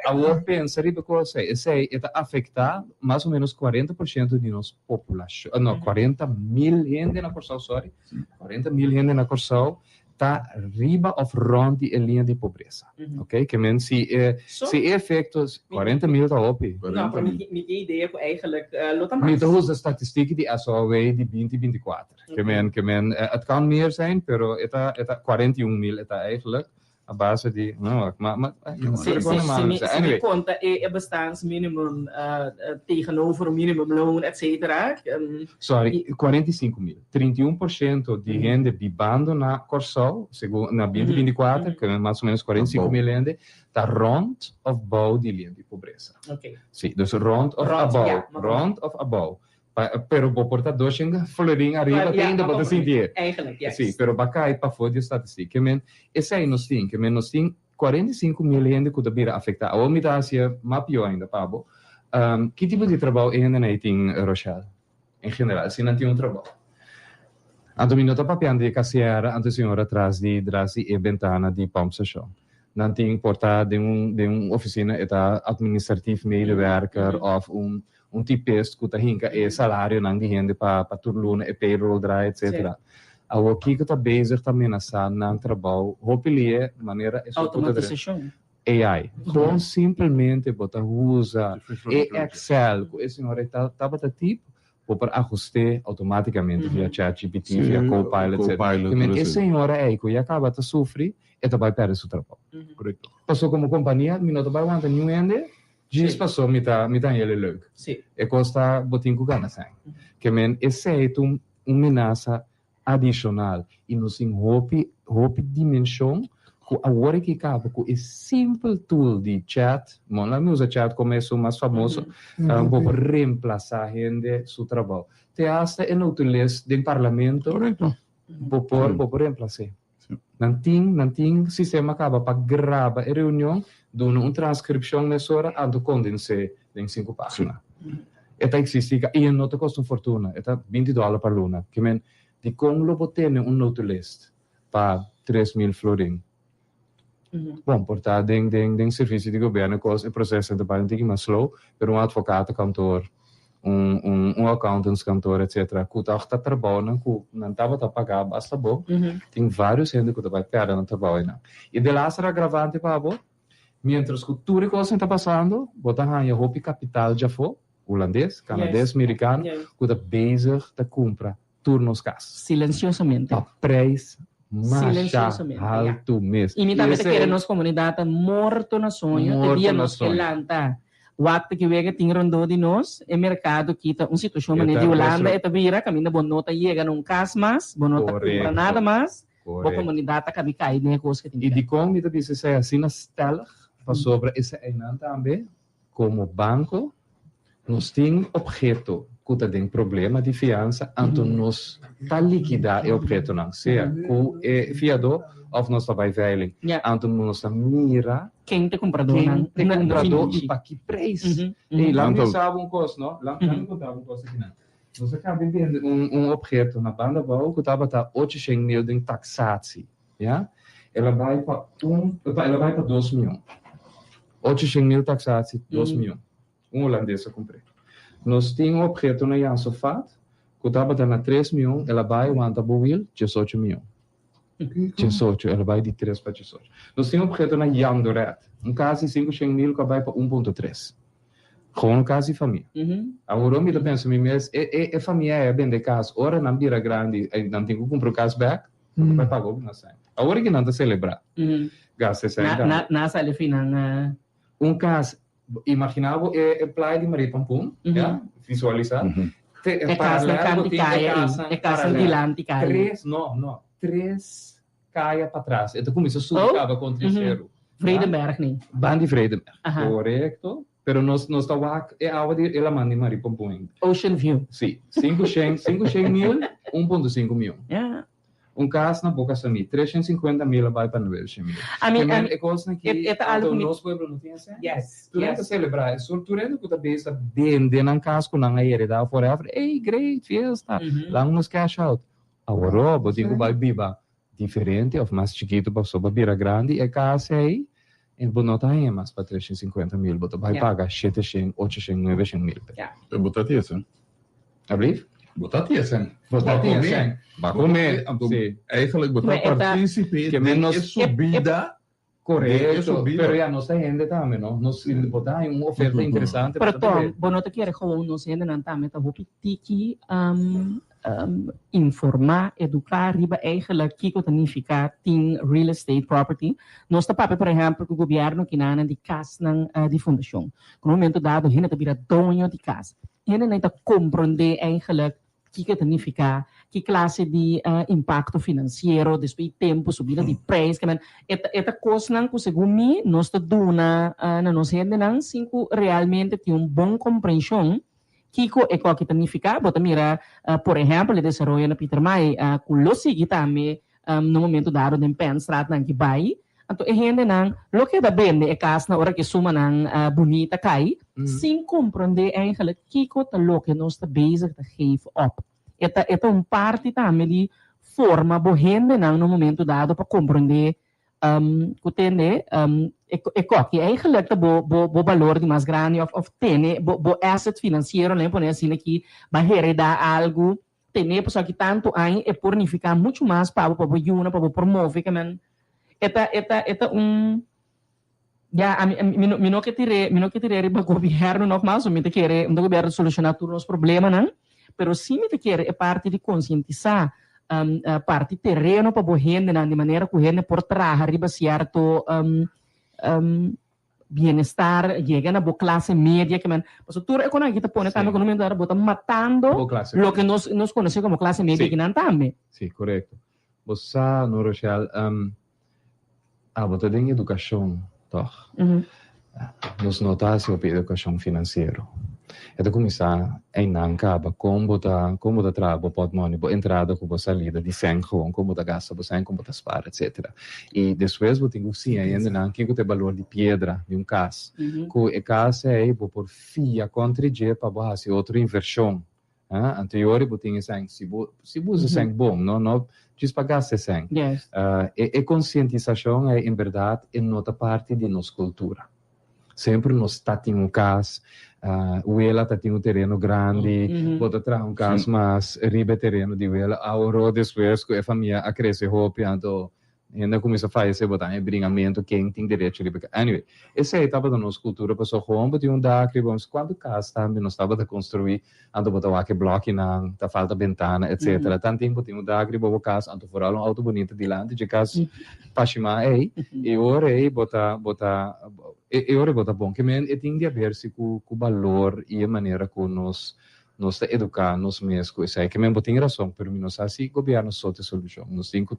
Awor pensa riba kos ei. Esei e ta afektá mas o ménos 40% di nos populashon, no, 40.000 hende na Kòrsou, sorry, 40.000 hende na Kòrsou ta riba òf rònt di e liña di pobresa. Oké, ke men si e So? si e efekto, 40.000 ta hopi. No, pero mi tin idea ku eigenlijk lo ta Mi mas. ta usa statistiek di SOAW di 2024. Ke men, het kan meer zijn, pero e ta 41.000 e ta eigenlijk a base di, no, maar Si mi anyway. konta e bestaansminimum tegenover minimumloon, et cetera. Sorry, 45 mil. 31% di hende bibando na Kòrsou, segun na 2024, ku mas o ménos 45 mil hende, ta rònt òf bou di liña di pobresa. Sí, dus rònt òf Rònt, abou. Ja, maar Rònt òf abou. Pero bo por ta 200 florin ariba, Ja, te ainda maar bo ta sinti. Eigenlijk, yes. Sí, pero bo a kai pafó di statistiek. Ke men, esei nos tin, ke men nos tin 45 mil hende ku ta bira afektá. Awor mi ta hasi mas pió ainda, Pablo. Ki tipo di trabou e hendenan tin, Rochelle? En general, si nan tin un trabou. Anto mi no ta papiando di kasiera, anto señora tras di e bentana di pompstation. Nan tin por ta den un ofisina, e ta administratief medewerker òf un typist ku ta hinka e salarionan di hende pa tur luna, e payroll draai, etc. Awor kiko ta bezig ta menasá nan trabou, hopi manera e Automatisashon. AI. Gewoon simplemente bo ta usa e Excel ku e señora ta tabata type, bo por ahust'é outomátikamente via ChatGPT, via Copilot, etc. Copilot, Ke men e tur señora ei ku ya kaba ta sufri, e ta bai pèrdè su trabou. Paso komo kompania, mi no ta bai wanta niun hende, djis paso mi ta heel leuk. E kos ta bo tin ku gana sèn. Ke men esei ta un menasa adishonal i nos tin hopi hopi dimenshon ku awor aki kaba ku e simpel tool di chat, bon, laat mi usa chat komo esun mas famoso, bo por reemplasá hende su trabou. Te hasta e notulist den parlamento, bo por reemplas'é. Nan tin sistema kaba pa graba e reunion, duna un transkripshon mesora, anto kondens'é den sinku página. E ta eksistí i no ta kosta un fortuna, e ta $20 pa luna. Ke men, di kon lo bo tene un notulist pa 3000 florin? Bon, por ta den servisio di gobièrnu kos e proseso ta bai un tiki mas slow, pero un advocatenkantoor, un accountantskantoor, etc. Ku toch ta trabounan ku nan tabata pagá basta bon. Tin vários hende ku ta bai pèrdè nan trabou einan. I de laatste agravante pa bo, mientras ku tur e kosnan ta pasando, bo ta haña hopi kapital djafó, hulandes, kanadees, merikano, ku ta bezig ta kumpra tur nos kas. Silensiosamente. Pa prijs. Masha Silenciosamente, ja. haltu mes. I mi tambe ta esei- kere nos komunidat ta morto na soño, te Morto dia na nos ke soño. lanta. Wak te ki wega tin rondó di nos, e merkado kita un situashon E manera ta di Hulanda destru- e ta bira kaminda bo no ta yega na un kas mas, bo no ta kumpra Korekto. nada mas, bo Korekto. komunidat ta kabi kai den e kos ke tin I dikon mi ta bisa esei asina stellig? Pasobra eseinan tambe Komo banko nos tin opheto ku ta den problema di fiansa, anto nos ta likidá e ophetonan, sea ku e fiadó òf nos ta bai veiling. Anto nos ta mira Ken ta e kumpradónan ken ta e kumpradó i pa ki preis. Ey, laat mi bisa bo un kos, no? Laat mi konta bo un kos akinan. Nos a kaba di bende un opheto na banda abou ku tabata ochoshen mil den taksatsi. Ya, el a bai pa un, el a bai pa dos mion. Ochoshen mil taxatie, dos mion. Un holandes a kumpr'é. Nos tin un obheto na Jan Sofat ku tabata na tres mion, el a bai wanta bo wiel, diesocho mion. Diesocho, el a bai di tres pa diesocho. Nos tin un obheto na Jan Doret, un kas di sinkoshen mil ku a bai pa un punto tres. Gewoon un kas di famia. Awor mi ta pensa mi mes, e e e famia ei a bende kas, ora nan bira grandi, nan tin ku kumpra un kas bèk, Bo ta bai paga hopi mas sèn. Awor ki nan ta selebrá. Gasta e sèn Na, tambe. na, na sali fi nan. Un kas, imaginá bo e e playa di Maria Pampun, ya, visualisá. Te E kasnan paralel bo kanti tin e kaya ei, kasnan e kasnan paralel. dilanti kaya. Tres, no, no, tres kaya patras. E ta kuminsá subi Oh, kaba kontra e seru. Vredenberg ni. Ban di Vredenberg. Aha. Korekto. Pero nos nos ta wak e awa di e laman di Marie Pompoen. Ocean View. Si, 500, 500 mil, 1.5 mion. Ja. Un kas na Boca Samí, 350 mil a bai pa 900 mil. Ami, Ke men ami, e kosnan ki e, e ta algo anto mi. nos pueblo no tin esei. Yes, Tur hende ta yes. selebrá, e sur tur hende ku ta bes ta bende nan kas ku nan a heredá forever, ey, great, fiesta, laga nos cash out. Aworó bo tin ku bai biba diferente of mas chikitu pasobra bo bira grandi e kas ei en bo no ta haña mas pa 350 mil bo ta bai paga 700, 800, 900 mil pe. Pero bo ta tin esen. Ablief? Bo ta tin esen. Bo ta tin esen. Ba come. Anto Si. eigenlijk bo ta participe Ke den menos e subida. Korekto, pero ya nos ta hende tambe no, nos bo ta haña un oferta interesante Pero Tom, bo no ta kere gewoon nos hendenan tambe ta hopi tiki informa, educa riba eigenlijk kiko ta nifica tin real estate property. Nos ta papia por ehempel cu gobierno kinanan di casnan di fundacion. Cu un momento dado hende ta bira doño di cas. Hendenan ta compronde eigenlijk Kiko ta nifiká? Ki klase di impakto finansiero despues di tempu, subida di preis? Ke men, e ta e ta kosnan ku segun mi nos ta duna na nos hendenan sin ku realmente tin un bon komprenshon kiko e koki ta nifiká. Bo ta mira por ehèmpel e desaroyo na Pietermaai ku lo sigui tambe na momento dado den Penstraatnan ki bai, anto e hendenan lo keda bende e kasnan ora ku e sumanan bunita kai, sin komprondé eigenlijk kiko ta loke nos ta bezig ta geef op. E ta e ta un parti tambe di forma bo hendenan na un momento dado pa komprondé ku tende e koki eigenlijk ta bo bo bo balor di mas grandi òf òf tene bo bo asset finansiero, laat mi pone asina aki, bo a heredá algu Tene pasobra ki tantu aña e por nifiká muchu mas pa bo, pa bo yuna, pa bo por move ke men. E ta, e ta, e ta un, ya, ami, mi no, mi no ke tir'é, mi no ke tir'é riba gobièrnu nògmaals, mi ta kere un gobièrnu solushoná tur nos problemanan, pero sí mi ta kere e parti di konsientisá parti tereno pa bo hendenan di manera ku hende por traha riba sierto bienestar, yega na bo clase media ke men, pasobra tur e konan aki ta pone tambe ku no mientras bo ta matando Bo clase loke media. nos nos konosé komo clase media Sí. kinan tambe. Sí, korekto. Bo sa, no Rochelle, abo ta den edukashon, tòg? Nos no ta hasi hopi edukashon finansiero. E ta kuminsá einan kaba kon bo ta kon bo ta traha bo pòtmòni, bo entrada ku bo salida di sèn gewoon, kon bo ta gasta bo sèn, kon bo ta spar, etsetera. I despues bo tin ku siña hendenan kiko ta e balor di piedra di un kas. Ku e kas ei bo por fia kontra dje pa bo hasi otro invershon. Anto yori bo tin e sèn, si bo si bo usa e sèn bon, no no djis pa gasta e sèn. E e konsientisashon ei en bèrdat e no ta parti di nos kultura. Semper nos ta tin un kas, wela ta tin un tereno grandi, bo ta traha un kas mas riba e tereno di wela. Aworó despues ku e famia a krese hopi anto. Hende a kuminsá fayesé bo ta haña bringamentu ken tin derecho riba e Anyway, esei tabata nos kultura pasobra gewoon bo tin un dak riba un kuantu kas tambe nos tabata konstruí anto bo ta wak e blòkinan ta falta bentana etcetera. Tantin bo tin un dak riba bo kas anto foral un outo bunita dilanti dje kas pashimá ei e ora ei bo ta bo ta e ora ei bo ta bon. Ke men e tin di haber si ku ku balor i e manera ku nos Nos ta eduká nos mes ku esei. Ke men bo tin rason, pero mi no sa si gobièrnu so ta e solushon. Nos tin ku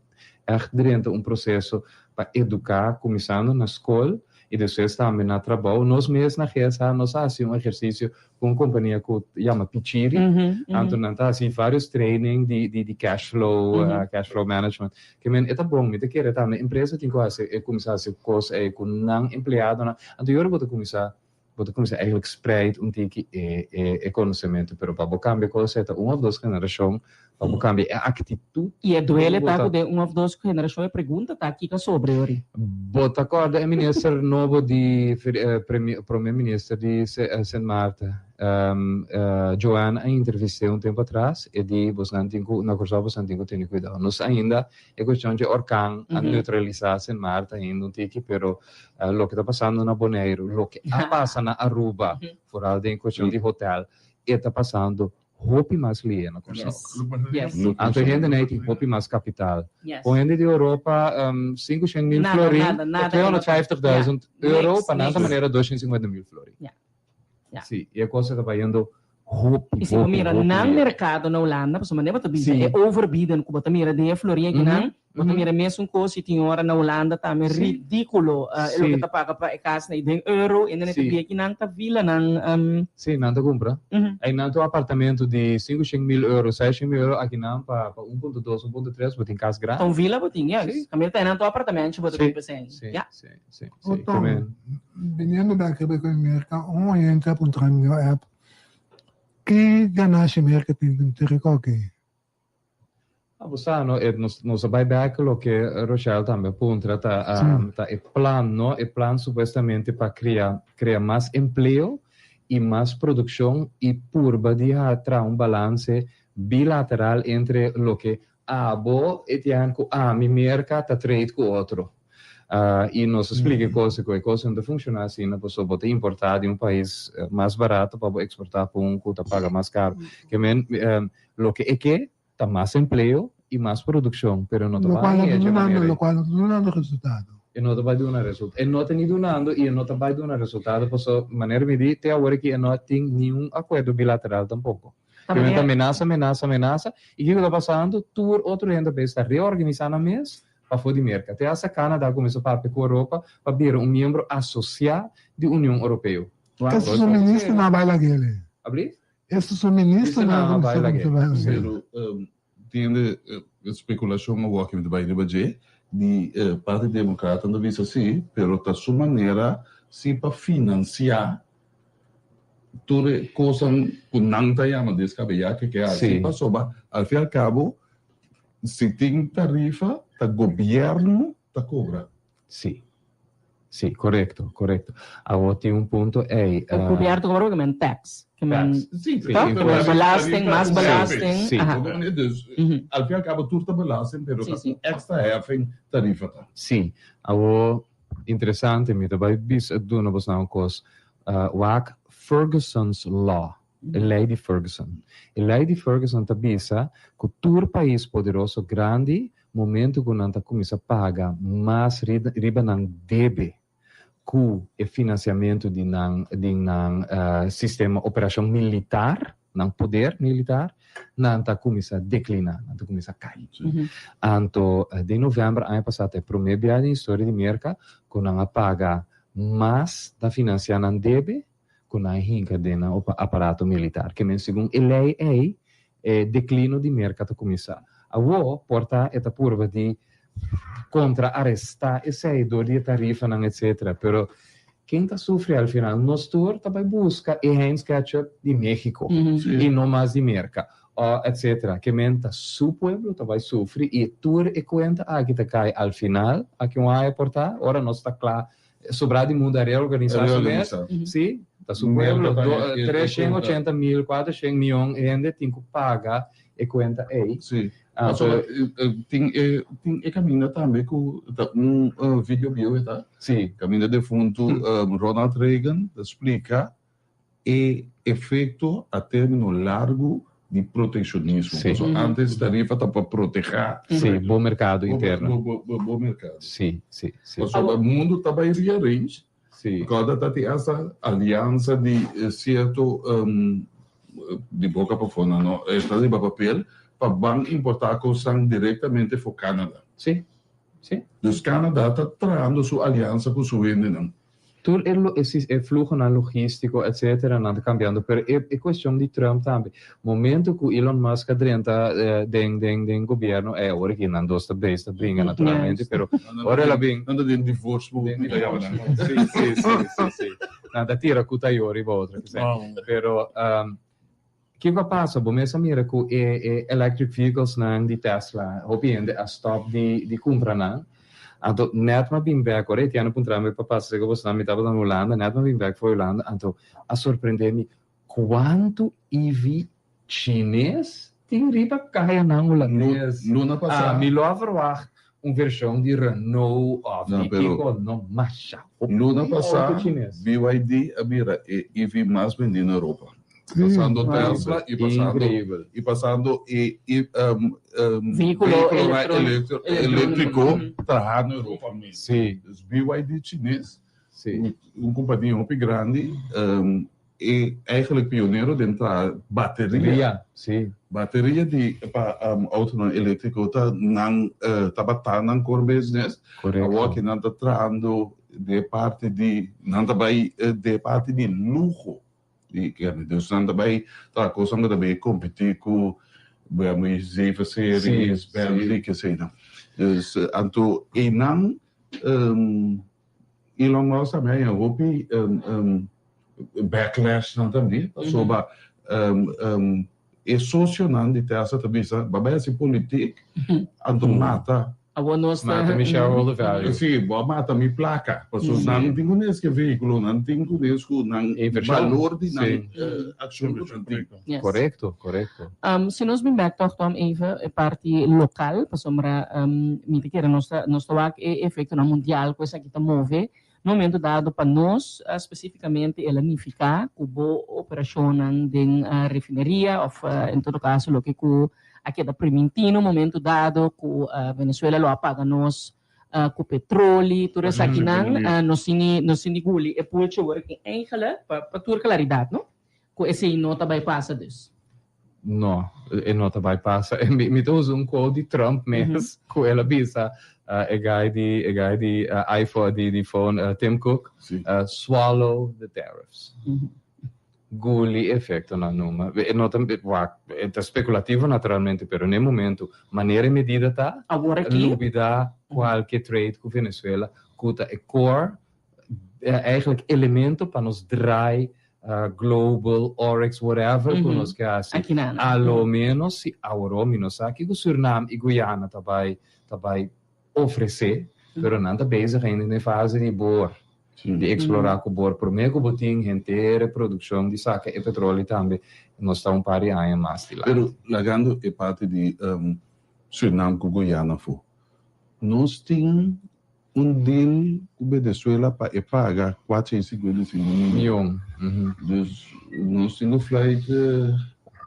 ègt drenta un proseso pa eduká, kuminsando na skol i despues tambe na trabou. Nos mes na GSH nos a hasi un ehersisio ku un kompania ku yama Pichiri. Anto nan ta hasi vários training di di cash flow, cash flow management. Ke men e ta bon, mi ta kere tambe empresa tin ku hasi kuminsá hasi kos ei ku nan empleadonan. Anto yora bo ta kuminsá Bo ta kuminsá eigenlijk spreid un tiki e e e konosementu, pero pa bo kambia kos e ta un òf dos generashon pa bo kambia e aktitut. I e duele ta ku den un òf dos generashon e pregunta ta kiko a sobre ori. Bo ta kòrda e minister nobo di prome minister di Sint Maarten, Joanne a intervist'é un tempu atras, e di bosnan tin ku na Kòrsou bosnan tin ku tene kuidou. Nos ainda E cuestion dje orkan a neutralisa Sint Maarten ainda un tiki, pero loke ta pasando na Boneiru, loke a pasa na Aruba, vooral den cuestion di hotel, e ta pasando hopi mas lihe na Kòrsou. Anto e hendenan tin hopi mas kapital. Un hende di Europa, 500 mil florin, 250.000 euro, pa nan ta manera 250 mil florin. Sí, i e kos ta bayendo hopi, I si bo hopi, mira hopi nan leu. merkado na Hulanda, pasobra manera bo ta bisa Sí. e overbieden ku bo ta mira den e florin akinan, bo ta mira mesun kos i tin ora na Hulanda tambe Sí. ridíkulo e loke Sí. ta paga pa e kasnan i den euro, i nan e ta Sí. bia akinan ta vilanan. Sí, nan ta kumpra. Einan ta un apartamento di 500.000 euro, 600.000 euro, akinan pa pa 1.2, 1.3 bo tin kas grandi. Ta un vila bo tin, juist. Sí. Kaminda ta einan ta un apartamentje bo ta Sí, tin presente. sí, Ja. sí, sí, O sí. Tom, Ke men. biniendo bek riba ku Merka, un oyente a puntra mi den app, ki ganashi Merka tin den Tirikoki? Ah, bo sa, no, e, nos, nos a bai bek loke Rochelle tambe a puntra, ta, ta e plan, no? E plan supuestamente pa krea, krea mas empleo i mas produkshon i purba di ha traha un balanse bilateral entre loke abo, Etienne, ku ami, Merka, ta trade ku otro. I nos a splika e kos ku e kos no ta funshoná asina pasobra bo ta importá di un pais mas barato pa bo eksportá pa un ku ta paga mas karu. Ke men loke e ke ta mas empleo i mas produkshon pero no ta bai haña dje manera ei. Lokual no ta dunando resultado. E no ta bai duna resultado. E no ta ni dunando i e no ta bai duna resultado pasobra manera mi di te awor aki e no a tin niun akuerdo bilateral tampoko. Ke men ta menasa menasa menasa i kiko ta pasando tur otro hende a bes ta reorganisá nan mes pafó di Merka. Te hasta Canada a kuminsá papia ku Europa pa bira un miembro asosiá di Union Europeo. Estos su ministernan a bai lag'é. Abli? Estos su ministernan a bai lag'é. Pero tin de spekulashon awor aki mi ta bai riba dje, di parti Demokrata ta bisa si, pero ta su manera si pa finansiá tur e kosnan ku nan ta yama deskabeyá ke ke hasi pasobra al fin al kabo Si tin tarifa ta gobierno ta cobra. Sí. Sí, corecto, corecto. Awor tin un punto ey. O gobierno ta cobra porque men tax. Ke men, Tax. Sí, toch? pero Belasting, mas tarifa belasting. Sí. Aha. Dus, al fin y al cabo tur ta belasting, pero ta un extra heffing tarifa ta. Sí. Awor, interesante, mi ta bay bisa duna bosnan un cos. Wak Ferguson's Law. E lei di Ferguson. E lei di Ferguson ta bisa ku tur pais poderoso grandi momentu ku nan ta kuminsá paga mas riba nan debe ku e finansiamentu di nan di nan sistema operashon militar, nan poder militar, nan ta kuminsá dekliná, nan ta kuminsá kai. Anto den novèmber aña pasá ta e promé bia den historia di Merka ku nan a paga mas ta finansiá nan debe ku nan a hinka den nan aparato militar. Ke men segun e lei ei, e deklino di Merka ta kuminsá. Awor, por ta e ta purba di kontra-arestá esei dor di e tarifanan etsetera, pero ken ta sufri al final? Nos tur ta bai buska e Heinz ketchup di México i no mas di Merka, o etsetera. Ke men ta su pueblo ta bai sufri i tur e kuenta aki ta kai al final, aki un aña por ta, ora nos ta kla Sobrá di mundu a reorganisá su mes, sí, ta su pueblo. 380 mil, 400 mion hende tin ku paga e kuenta ei. Sí. Pasobra tin e tin e kaminda tambe ku ta un video bieu e ta. Sí. Kaminda defuntu Ronald Reagan ta splika e efekto a término largu di protekshonismo. Sí. Pasobra antes tarifa ta pa protehá. Sí, bo merkado interno. Bo merkado. Sí, sí, sí. Pasobra mundu ta bai rearrange. Sí. Kòrda ta tin asta aliansa di sierto di boka pafó nan no esta riba papel pa ban importá kosnan direktamente for Canada. Sí, sí. Dus Canada ta trahando su aliansa ku su hendenan. Tur e lo e fluhonan logístiko etcetera nan ta kambiando pero e e kuestion di Trump tambe momento ku Elon Musk a drenta den den den gobierno e ora ki nan dos ta bes ta bringa naturalmente pero ora el a bin Nan ta den divorce mode Den divorce mode sí sí sí sí sí nan ta tira ku tayo riba otro kese pero kiko a pasa bo mes a mira ku e e electric vehicles nan di Tesla hopi hende a stop di di kumpra nan anto net mi a bin bek ora Etienne a puntra mi pa pasa esei ku bosnan mi tabata na Hulanda net mi a bin bek for Hulanda anto a sorprende mi kuantu EV Chines tin riba kayanan hulandes. Luna pasá. Mi lo a verwagt un vershon di Renault òf No, di pero kiko, no masha hopi luna auto pasá chines. BYD a bira e EV mas bendí na Europa. Pasando Tesla i pasando Increíbel. i pasando e e Vehículo vehículonan electro- eléktriko trahá na Europa mes. Sí. Dus BYD chines, Sí. un kompania hopi grandi, E eigenlijk pionero den traha bateria. Bateria, si. Bateria di pa autonan eléktriko ta nan tabata nan core business. Korekto. Awor ki nan ta trahando den e parti di nan ta bai den e parti di luho di kende. Dus nan ta bai traha kosnan ku ta bai kompetí ku BMW 7 series, Bentley, keseinan. Dus anto einan Elon Musk tambe a haña hopi backlash nan tambe pasobra e sosionan di Tesla ta bisa bo a bai hasi politik anto mata Awor nos ta Mata mi shareholder value. Si, bo a mata mi plaka pasobra nan tin ku nes ku e vehikulo nan tin ku nes ku nan balor di nan akshon ku nan tin. Yes. Korekto, korekto. Si nos bin bek tòg Tom even e parti lokal pasobra mi ta kere nos ta nos ta wak e efektonan mundial ku esaki ta move. Na momento dado pa nos spesifikamente el a nifiká ku bo operashonnan den refineria òf en todo kaso loke ku a keda primintí na un momento dado ku Venezuela lo a paga nos ku petroli tur esakinan nos tin nos tin di guli e pulchi awor aki eigenlijk pa tur klaridat no. Ku esei no ta bai pasa dus? No, e no ta bai pasa. Mi, mi ta usa un quote di Trump mes, ku el a bisa e guy di, e guy di iPhone, di, di phone, Tim Cook, swallow the tariffs. Guli efectonan numa. E no ta, wak, e ta speculativo naturalmente, pero n'e momento, manera e medida ta, Awor aki? lubida cualke trade ku Venezuela, ku ta e core, eigenlijk elemento pa nos draai Global, Oryx, whatever ku nos ke hasi. A lo menos si awor mi no sa kiko Surinam i Guyana ta bai ta bai ofresé, pero nan ta bezig ainda den e fase di bor, di eksplorá ku bor. Promé ku bo tin henter e produkshon di saka e petroli tambe nos ta un par di aña mas dilanti. Pero lagando e parti di Surinam ku Guyana afó, nos tin Un deal ku Venezuela pa e paga 455 mion. Dus nos tin ku flight.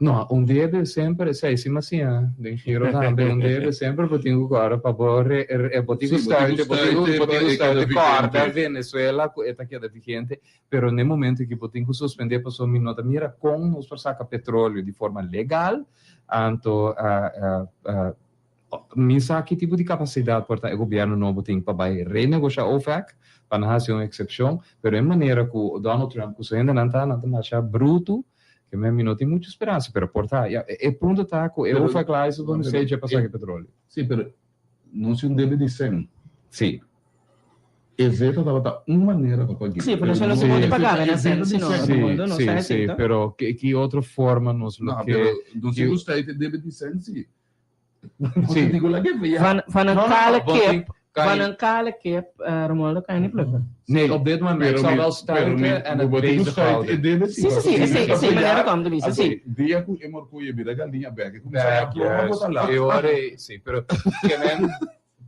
No, un debe semper, esei si m'asina den giro tambe, un debe semper bo tin ku kòrda pa bo re, bo tin ku stuit, bo tin ku, bo tin ku stuit kòrda Venezuela ku e ta keda vigente, pero n'e momento ki bo tin ku suspendé pasobra mi no ta mira kon nos por saka petroleo di forma legal, anto Mi sa ki tipo di kapasidat por ta e gobièrnu nobo tin pa bai renegosha OFAC, pa nan hasi un eksepshon, pero e manera ku Donald Trump ku su hendenan ta, nan ta masha brutu, ke men mi no tin muchu speransa, pero por ta. Ya, e punto ta ku e OFAC license bo mester dje pa saka e petroleo. Sí, pero nos tin un debe di sèn. Sí. E zeta tabata un manera pa pag'é. Sí, pero eso no se puede pagar en acento, si no, Sí, no, no sí, sa sí, así, pero ki otro forma nos lo No, ke. pero nos tin ku stay te debe di sèn, sí. Sí. Van, van een kale kip. Van een kale kip, Romualdo, kan je niet plukken. Nee, op dit moment. Pero Ik zou mi- wel pero stuiten mi- en het bo tin ku bezig stuit houden. e debe Sí, sí, sí, esei, esei, manera ku mi ta bisa, sí. Dia ku e morkuye bira galiña bek, e kuminsá Bek, ya ploma juist. bo ta laf. E ora ei, sí, pero ke men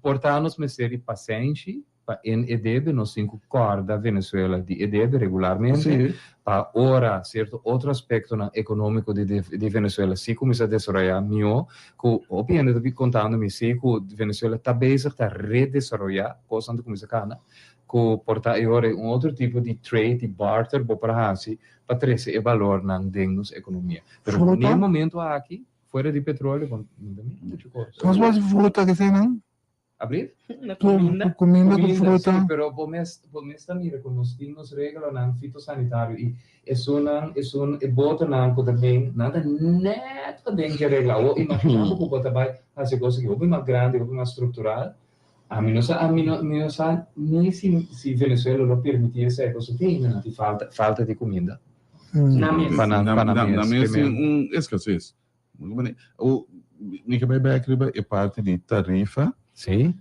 por ta nos mester di pasenshi pa en e debe, nos tin ku kòrda Venezuela di e debe regularmente, pa ora sierto otro aspektonan ekonómiko di di Venezuela sí kuminsá desaroyá mihó, ku hopi hende ta bin kontando mi sí ku Venezuela ta bezig ta redesaroyá, kosnan ta kuminsá kana, ku por ta e ora ei un otro tipo di trade, di barter bo por hasi pa trese e balornan den nos ekonomia. Pero Fruta? n'e momento aki, fuera di petróleo, bo no ta mira muchu kos. Nos por hasi fruta keseinan? Abrir? Ku kuminda ku fruta. Sí, pero bo mes, bo mes ta mira ku nos tin nos reglanan fitosanitario i esunnan, esun, e botonan ku ta bin, nan ta nèt paden dje regla. Awor imaginá bo ku bo ta bai hasi kos aki hopi mas grandi, hopi mas struktural. Ami no sa, ami no, mi no sa ni si, si Venezuela lo permití esei, pasobra tin hende nan tin falta, falta di kuminda. Nan mes. Pa nan, pa nan mes. Nan mes tin un eskases. Mi ke bai bek riba e parti di tarifa. Sí.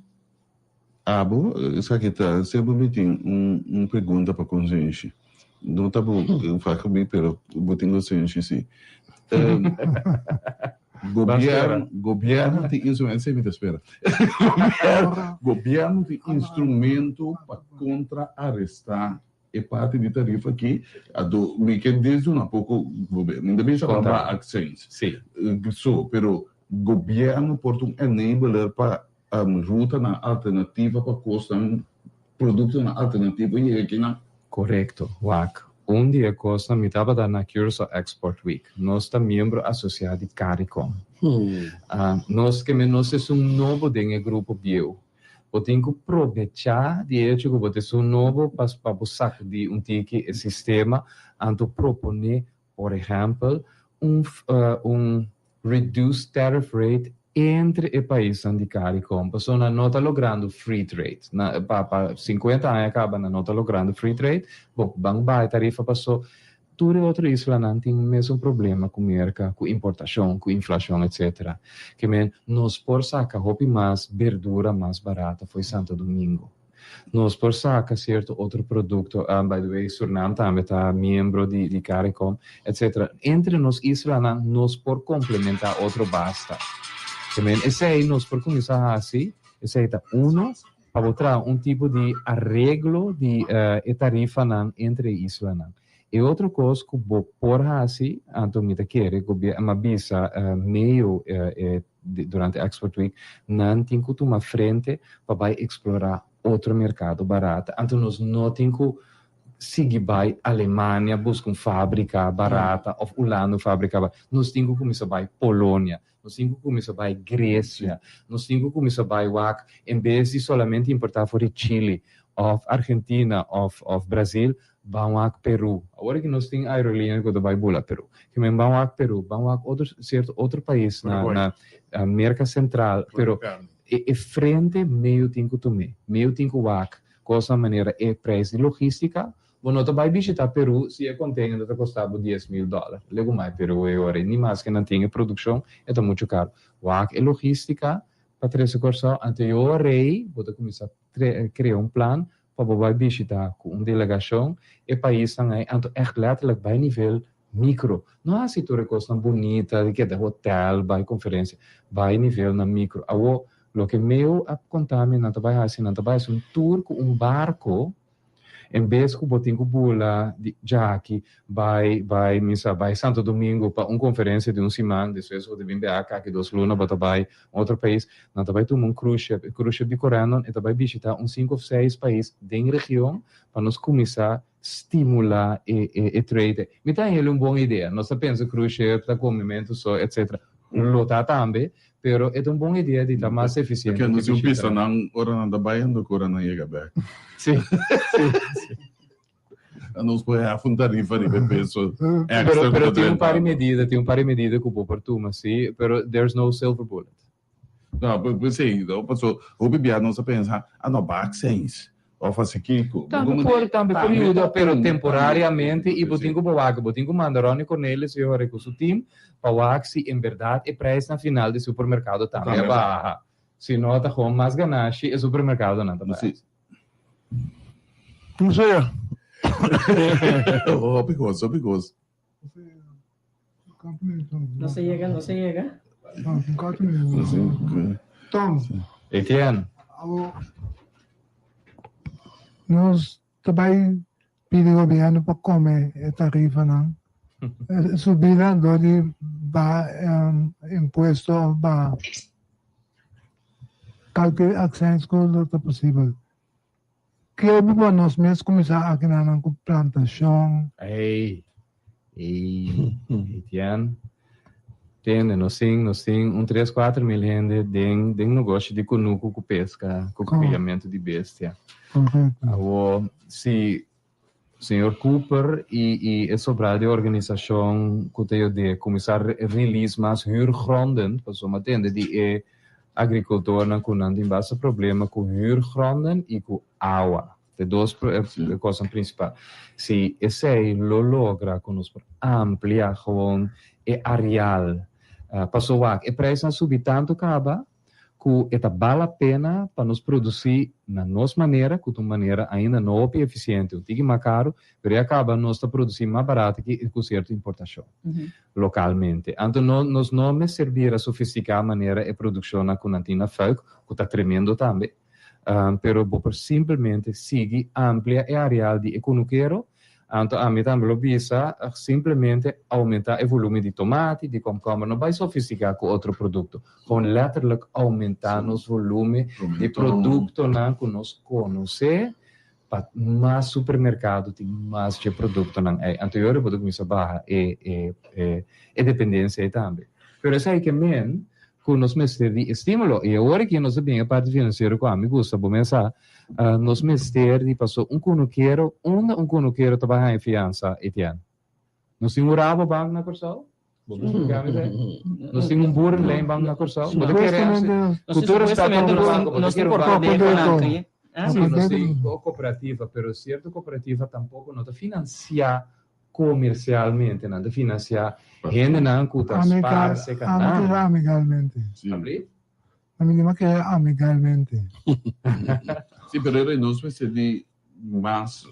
Abo, esaki ta, semper mi tin un un pregunta pa konsenshi. No ta bo fak mi, pero bo tin konsenshi si. Gobierno, gobierno tin instrumento, esei mi ta spera. Gobierno tin instrumento pa kontra aresta E parti di tarifa aki a do mi ke desduna poko gobierno. Mi ta bisa pa ba accijns. Sí. So, pero gobierno por ta un enabler pa rutanan alternativa pa kosnan, produktonan alternativo yega akinan. Korekto, wak. Un di e kosnan mi tabata na Curaçao Export Week. Nos ta miembro asosiá di Caricom. Nos ke men nos esun nobo den e grupo bieu. Bo tin ku probechá di e hecho ku bo ta esun nobo pa pa bo sakudí un tiki e sistema, anto proponé, por ehèmpel, un un reduced tariff rate entre e paisnan di Caricom, pasobra nan no ta logrando free trade. Na pa pa sinkuenta aña kaba nan no ta logrando free trade, bo ban baha e tarifa paso Tur e otro islanan tin mesun problema ku Merka, ku importashon, ku inflashon etc. Ke men nos por saka hopi mas berdura mas barata fo'i Santo Domingo. Nos por saka sierto otro produkto, by the way Surnam tambe ta miembro di di Caricom etc. Entre nos islanan nos por komplementá otro basta. Ke men esei nos por kuminsá hasi, esei ta uno. Pa bo traha un tipo di areglo di e tarifanan entre e islanan. E otro kos ku bo por hasi, anto mi ta kere gobièrnu a bisa meyo durante Export Week, nan tin ku tuma frente pa bai eksplorá otro merkado barata. Anto nos no tin ku sigui bai Alemania buska un fábrika barata òf Hulanda un fábrika barata. Nos tin ku kuminsá bai Polonia. Nos tin ku kuminsá bai Grecia, nos tin ku kuminsá bai wak en bes di solamente importá for di Chili òf Argentina òf òf Brasil, ban wak Peru. Awor ki nos tin aerolínea ku ta bai bula Peru. Ke men ban wak Peru, ban wak otro sierto otro pais na na Merka Sentral, pero e e frente medio tin ku tum'é, medio tin ku wak kosnan manera e prijs di logístika. Bo no ta bai bishita Peru si e container ta costa bo 10,000 dollar. Legumai Peru e ora ei ni maske nan tin e produccion e ta mucho caro. Wak e logistica pa trece Corsou anto e ora ei bo ta cuminsa crea un plan pa bo bai bishita cu un delegacion e paisnan ei anto echt letterlijk bai nivel micro. No haci tur e cosnan bunita di keda hotel bai conferencia bai nivelnan micro. Awo loke meu a conta mi nan ta bai haci nan ta bai haci un tour cu un barco. En bes ku bo tin ku bula di djaki bai bai mi sa bai Santo Domingo pa un konferensia di un siman, despues bo ta bin bek aki dos luna bo ta bai un otro pais, nan ta bai tuma un cruise ship, e cruise ship di Corendon e ta bai bishita un sinku of seis pais den region pa nos kuminsá stimulá e e e trade. Mi ta hel un bon idea, nos ta pensa cruise ship ta komementu so etcetera, lo ta tambe, Pero e ta un bon idea di ta mas eficiente Porque que no tin bishita. pista nan ora nan ta bayendo cu ora nan yega bek. Sí, sí, sí. Nos por hef un tarifa riba e peso extra Pero, cu pero ta tin un par di drentando. medida, tin un par di medida cu bo por tuma, sí, pero there's no silver bullet. No, pues sí, no, paso hopi bia nos a pensa, ah no, bak seis. Of hasi kiko. Tambe por, tambe por yuda, pero temporariamente y bo tin cu bo wak, bo tin cu manda Ronnie Cornelis y ora cu su team pa wak si en berdad e prijsnan final di supermercado tambe a baha. Si no ta gewoon mas ganashi e supermercadonan ta bay. No sea. Hopi cos, hopi cos. No se yega, no se yega. Tom. Etienne. Nos ta bai pidi gobierno pa come e tarifanan. Subida dor di baha impuesto of baha kalke accijns ku lo ta posibel. Ke bo pa nos mes kuminsá akinanan ku plantashon? Ey, ey, Etienne. Tende, nos tin, nos tin un tres, kuater mil hende den, den negoshi di kunuku ku peska, ku kriamentu di bestia. Korekto. Awor, si señor Cooper i, i e sobrá di organisashon ku ta yud'é kuminsá release mas huurgronden, pasobra tende di e agrikultornan ku nan tin basta problema ku huurgronden i ku awa. Ta e dos kosnan prinsipal. Si esei lo logra ku nos por amplia gewoon e areal paso wak e preisnan a subi tantu kaba ku e ta bal a pena pa nos produsí na nos manera ku ta un manera ainda no hopi efisiente un tiki mas karu pero ya kaba nos ta produsí mas barato ki ku sierto importashon. Localmente. Anto no nos no mester bira sofisticá manera e produccionnan cu nan tin na Fuik, cu ta tremendo tambe, pero bo por simplemente sigui amplia e areal di e cunukero, anto ami tambe lo bisa simplemente aumenta e volumen di tomati, di komkomber, no bay sofisticá cu otro producto, gewoon letterlijk aumenta nos volumen di productonan cu nos conoce, Pa mas supermerkado tin mas dje produktonan ei. Anto yora bo ta kuminsá baha e e e e dependensia ei tambe. Pero esei ke men ku nos mester di estímulo. I awor aki nos ta bin e parti finansiero ku ami gusta. Bo mes sa, nos mester di paso un kunukero, unda un kunukero ta bai haña fiansa, Etienne? Nos tin un Rabobank na Kòrsou? Bo por splika mi esei? Nos tin un Boerenleenbank na Kòrsou? Bo ta kere hasi? Ku tur respèt pa otro banko, bo ta kere un banko? Sí, nos tin kooperativa, pero sierto kooperativa tampoko no ta finansiá komersialmente, nan ta finansiá hendenan ku ta spar seka nan. Ami kere amigalmente. Ami no kere amigalmente. Sí, pero nos mester di Mas,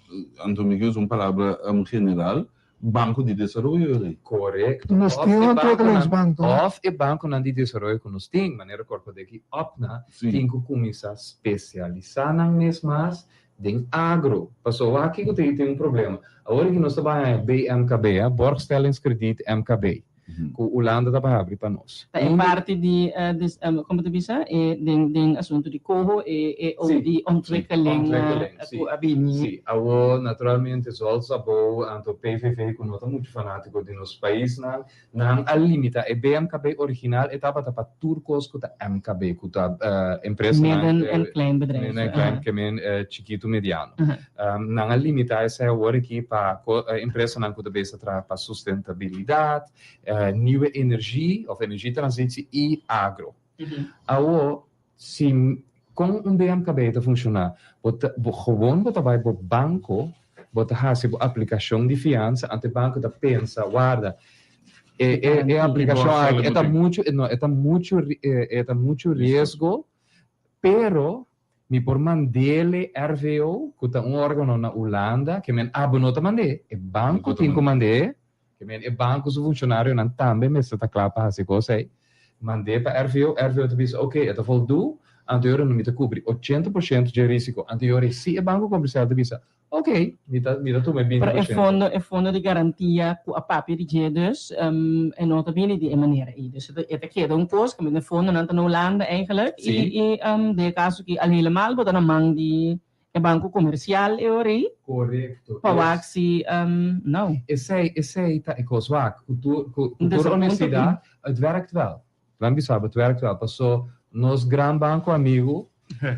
anto mi ke usa un palabra general, Banco di Desaroyo ei. Korekto. Nos Òf tin e un bankonan, ontwikkelingsbank, toch? òf e bankonan di desaroyo ku nos tin, manera Korpodek i OPNA, tin ku kuminsá spesialisá nan mes mas den agro. Pasobra wak kiko tin un problema. Awor aki nos ta bai haña BMKB, Borgstellingskrediet MKB. ku Hulanda ta habri pa nos. Ta e parti di, como ta bisa, e den den asunto di coho e e di ontwikkeling ku a bini. Si, awo naturalmente zoals abo anto PVV ku no ta muchu fanatiko di nos paisnan, nan a limita e BMKB original e tabata pa tur kos ku ta MKB ku ta empresanan Midden en klein bedrijf. Midden en klein ke men chikitu mediano. Nan a limitá esei awor aki pa empresanan ku ta bes traha pa sustentabilidat, nieuwe energie òf energietransitie i agro. Awor, si kon un BMKB ta funshoná? Bo ta bo gewoon bo ta bai bo banko, bo ta hasi bo aplikashon di fiansa, anto e banko ta pensa, warda, e e e aplikashon aki e ta muchu, no, e ta muchu e ta muchu riesgo, pero Mi por mand'ele RVO, ku ta un organo na Hulanda, ke men abo no ta mand'é, e banko tin ku mand'é, ke men e banko su funshonarionan tambe mester ta kla pa hasi e kos ei. Mand'é pa RVO, RVO ta bisa oke, e ta voldu, anto e ora mi ta kubri 80% dje risiko. Anto e ora si e banko komersial ta bisa, Ok, mi ta mi ta tuma e binti Pero por e ciento. fondo, e fondo di garantia ku a papia di dje dus, e no ta bini di e manera ei. Dus e ta e ta keda un kos kaminda e fondonan ta na Hulanda eigenlijk i Sí. i den e kaso aki al helemaal bo ta na man di e banko komersial e ora ei Korekto. pa wak si no. Esei esei ta e kos wak. Ku tur ku ku Dus tur e punto honestidad, het werkt wel. Nan bisa bo, het werkt wel. Paso nos gran banko amigu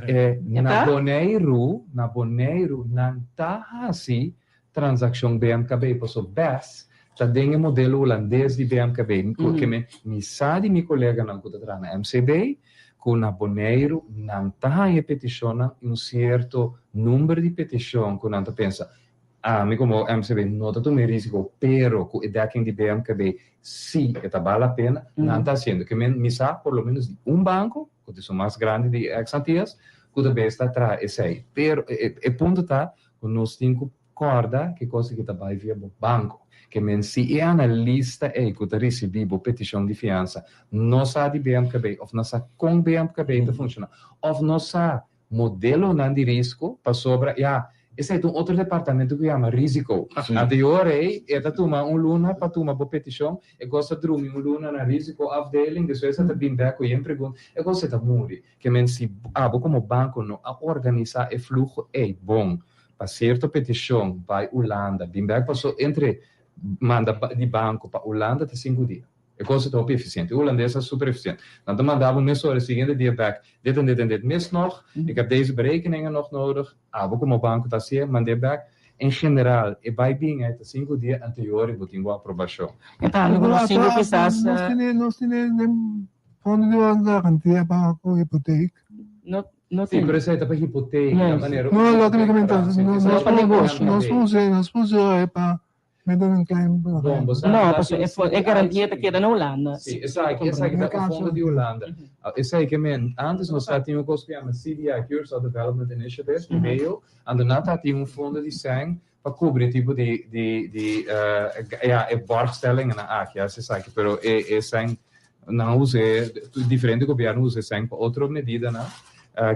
e na Boneiru, na Boneiru nan ta hasi transakshon BMKB paso bes ta den e modelo hulandes di BMKB. Ku ke mi mi sa di mi koleganan ku ta traha na MCB ku na Boneiru nan ta haña e petishonnan i un sierto number di petishon ku nan ta pensa Ami komo MCB no ta tuma e risiko, pero ku e dekking di BMKB si e ta bal la pena, nan ta hasiendo. Ke men mi sa por lo menos di un banko. ku ta esun mas grandi di ex Antillas, ku ta bes ta traha esei. Pero e punto ta ku nos tin ku kòrda ke kos aki ta bai via bo banko. Ke men si e analista ei ku ta risibí bo petishon di fiansa no sa di BMKB òf no sa kon BMKB ta funshoná òf no sa modelonan di risko pasobra ya esei ta un otro departamento ku yama risiko. Anto e ora ei e ta tuma un luna pa tuma bo petishon, e kos ta drumi un luna na risiko afdeling, despues e ta bin bek ku yen pregunta, e kos e ta muri. Ke men si abo komo banko no a organisá e fluho ei bon pa sierto petishon bai Ulanda bin bek paso entre manda di banko pa Ulanda ta sinku dia. E kos ta hopi efisiente. E hulandes ta super efisiente. Nan ta manda bo mesora e siguiente dia bek, dit en dit en dit mis nog, ik heb deze berekeningen nog nodig, abo komo banko ta hasié, mand'é bek. En general, e bai bin ei ta sinku dia anterior i bo tin bo aprobashon. E ta algo ku nos tin ku kisas. Nos tene, nos tene den fondo di garantia pa ku hipotek. No, no tin. Si, pero esei ta pa hipotek, ta manera. No, loke mi comenta, nos No pa negoshi. Nos por usa, nos por usa pa No, pasobra e garantia ta keda na Hulanda. Sí, esaki, esaki ta un fondo di Hulanda. Esei ke men, antes nos ta tin un kos ku yama CDI, Curaçao Development Initiative, di meo, anto nan ta tin un fondo di sèn pa kubri tipo di, di, di, ya, e borgstellingennan aki, hasi esaki, pero e, e sèn nan us'é, diferente gobièrnu usa e sèn pa otro medidanan,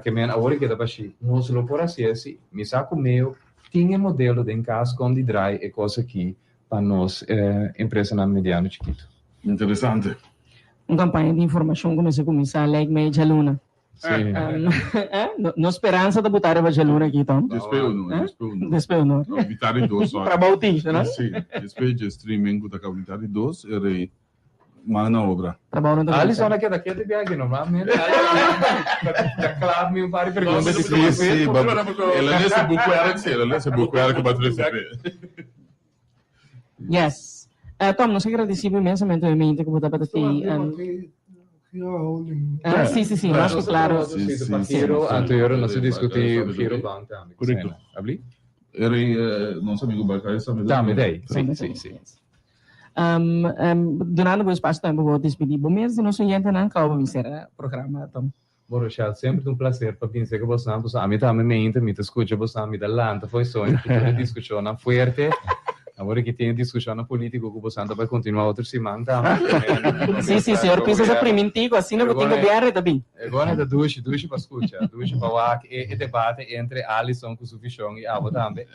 ke men awor e keda bashí. Nos lo por hasié, sí. Mi sa ku meo Tin e modelo den kas kon di drai e kos aki pa nos empresanan mediano chikitu. Interesante. Un kampaña di informashon ku mester kuminsá lèk mei djaluna. Sí. Nos speransa ta buta riba djaluna aki, Tom. Despues uno, despues uno. Despues uno. No, mitad di dos, sorry. Trabou tin, no? Sí, despues dje streaming ku ta kaba mitad di dos, e rei Man na obra. Trabou no ta Alison a keda ketu di aki normalmente Alison ta klaar mi un par di pregunta Sí, sí, el a lesa buku erg sí, el a lesa buku erg pa recibe. Yes. Tom, nos a gradeci bo inmensamente hoy mente cu bo tabata ti. Ah, sí, sí, sí, mas cu claro. Sí, sí, sí. Giro, anterior nos a discuti Giro Bank tambe. Correcto. Abli? Eri, nos amigo Barclay tambe. Tambe, dei. Sí, sí, sí. Dunando bo espacio tambe pa bo despidi bo mes di nos oyentenan caba bo bin cera programa Tom. Bon Rochelle, semper ta un placer pa bin cerca bosnan, pasobra ami tambe mente mi ta scucha bosnan, mi ta lanta for e soño cu tur e discusionnan fuerte. Awor aki tin e discusionnan politico cu bosnan ta bay continua otro siman tambe. Si, si, señor Pisas a priminti cu asina cu tin gobierno e ta bin. E gona ta dushi, dushi pa scucha, dushi pa wak e e debate entre Alison cu su vision y abo tambe.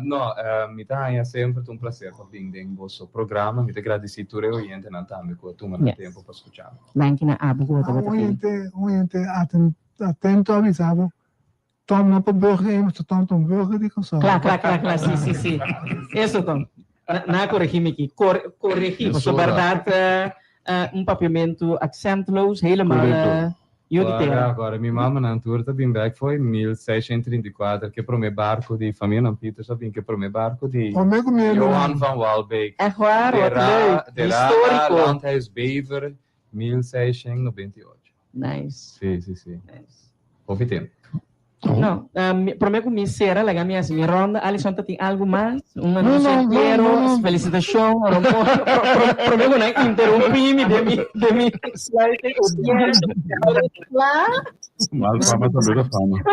No, mi ta haña semper ta un placer pa bin den boso programa. Mi ta gradici tur e oyentenan tambe cu a tuma nan tempo pa scucha mi. Danki na abo cu bo tabata Un oyente, un oyente atento a bisa bo, Tom no por burger ei, pasobra Tom ta un burger di Kòrsou. Kla, kla, kla, kla, si, si, si. Eso, Tom. Nan a koregi mi aki. Kor, koregi, pasobra bèrdat un papiamentu aksentloos, helemaal yu di tera. Agora, agora, mi mamanan tur ta bin bèk fo'i 1634, ku e promé barku di famianan Pieters a bin ku e promé barku di Promé ku mi Johan van Walbeek. Ègt waar? Wat leuk. Dera Históriko. Landhuis Bever, 1698. Nice. Sí, sí, sí. Nice. Hopi tempo. No, prome ku mi sera, laga mi hasi mi ronda. Alison ta tin algu mas? Un No, anuncio no, no, entero, no, no. felicitacion, prome ku nan interumpi mi den mi, den mi sluiting. Mal fama tambe ta fama.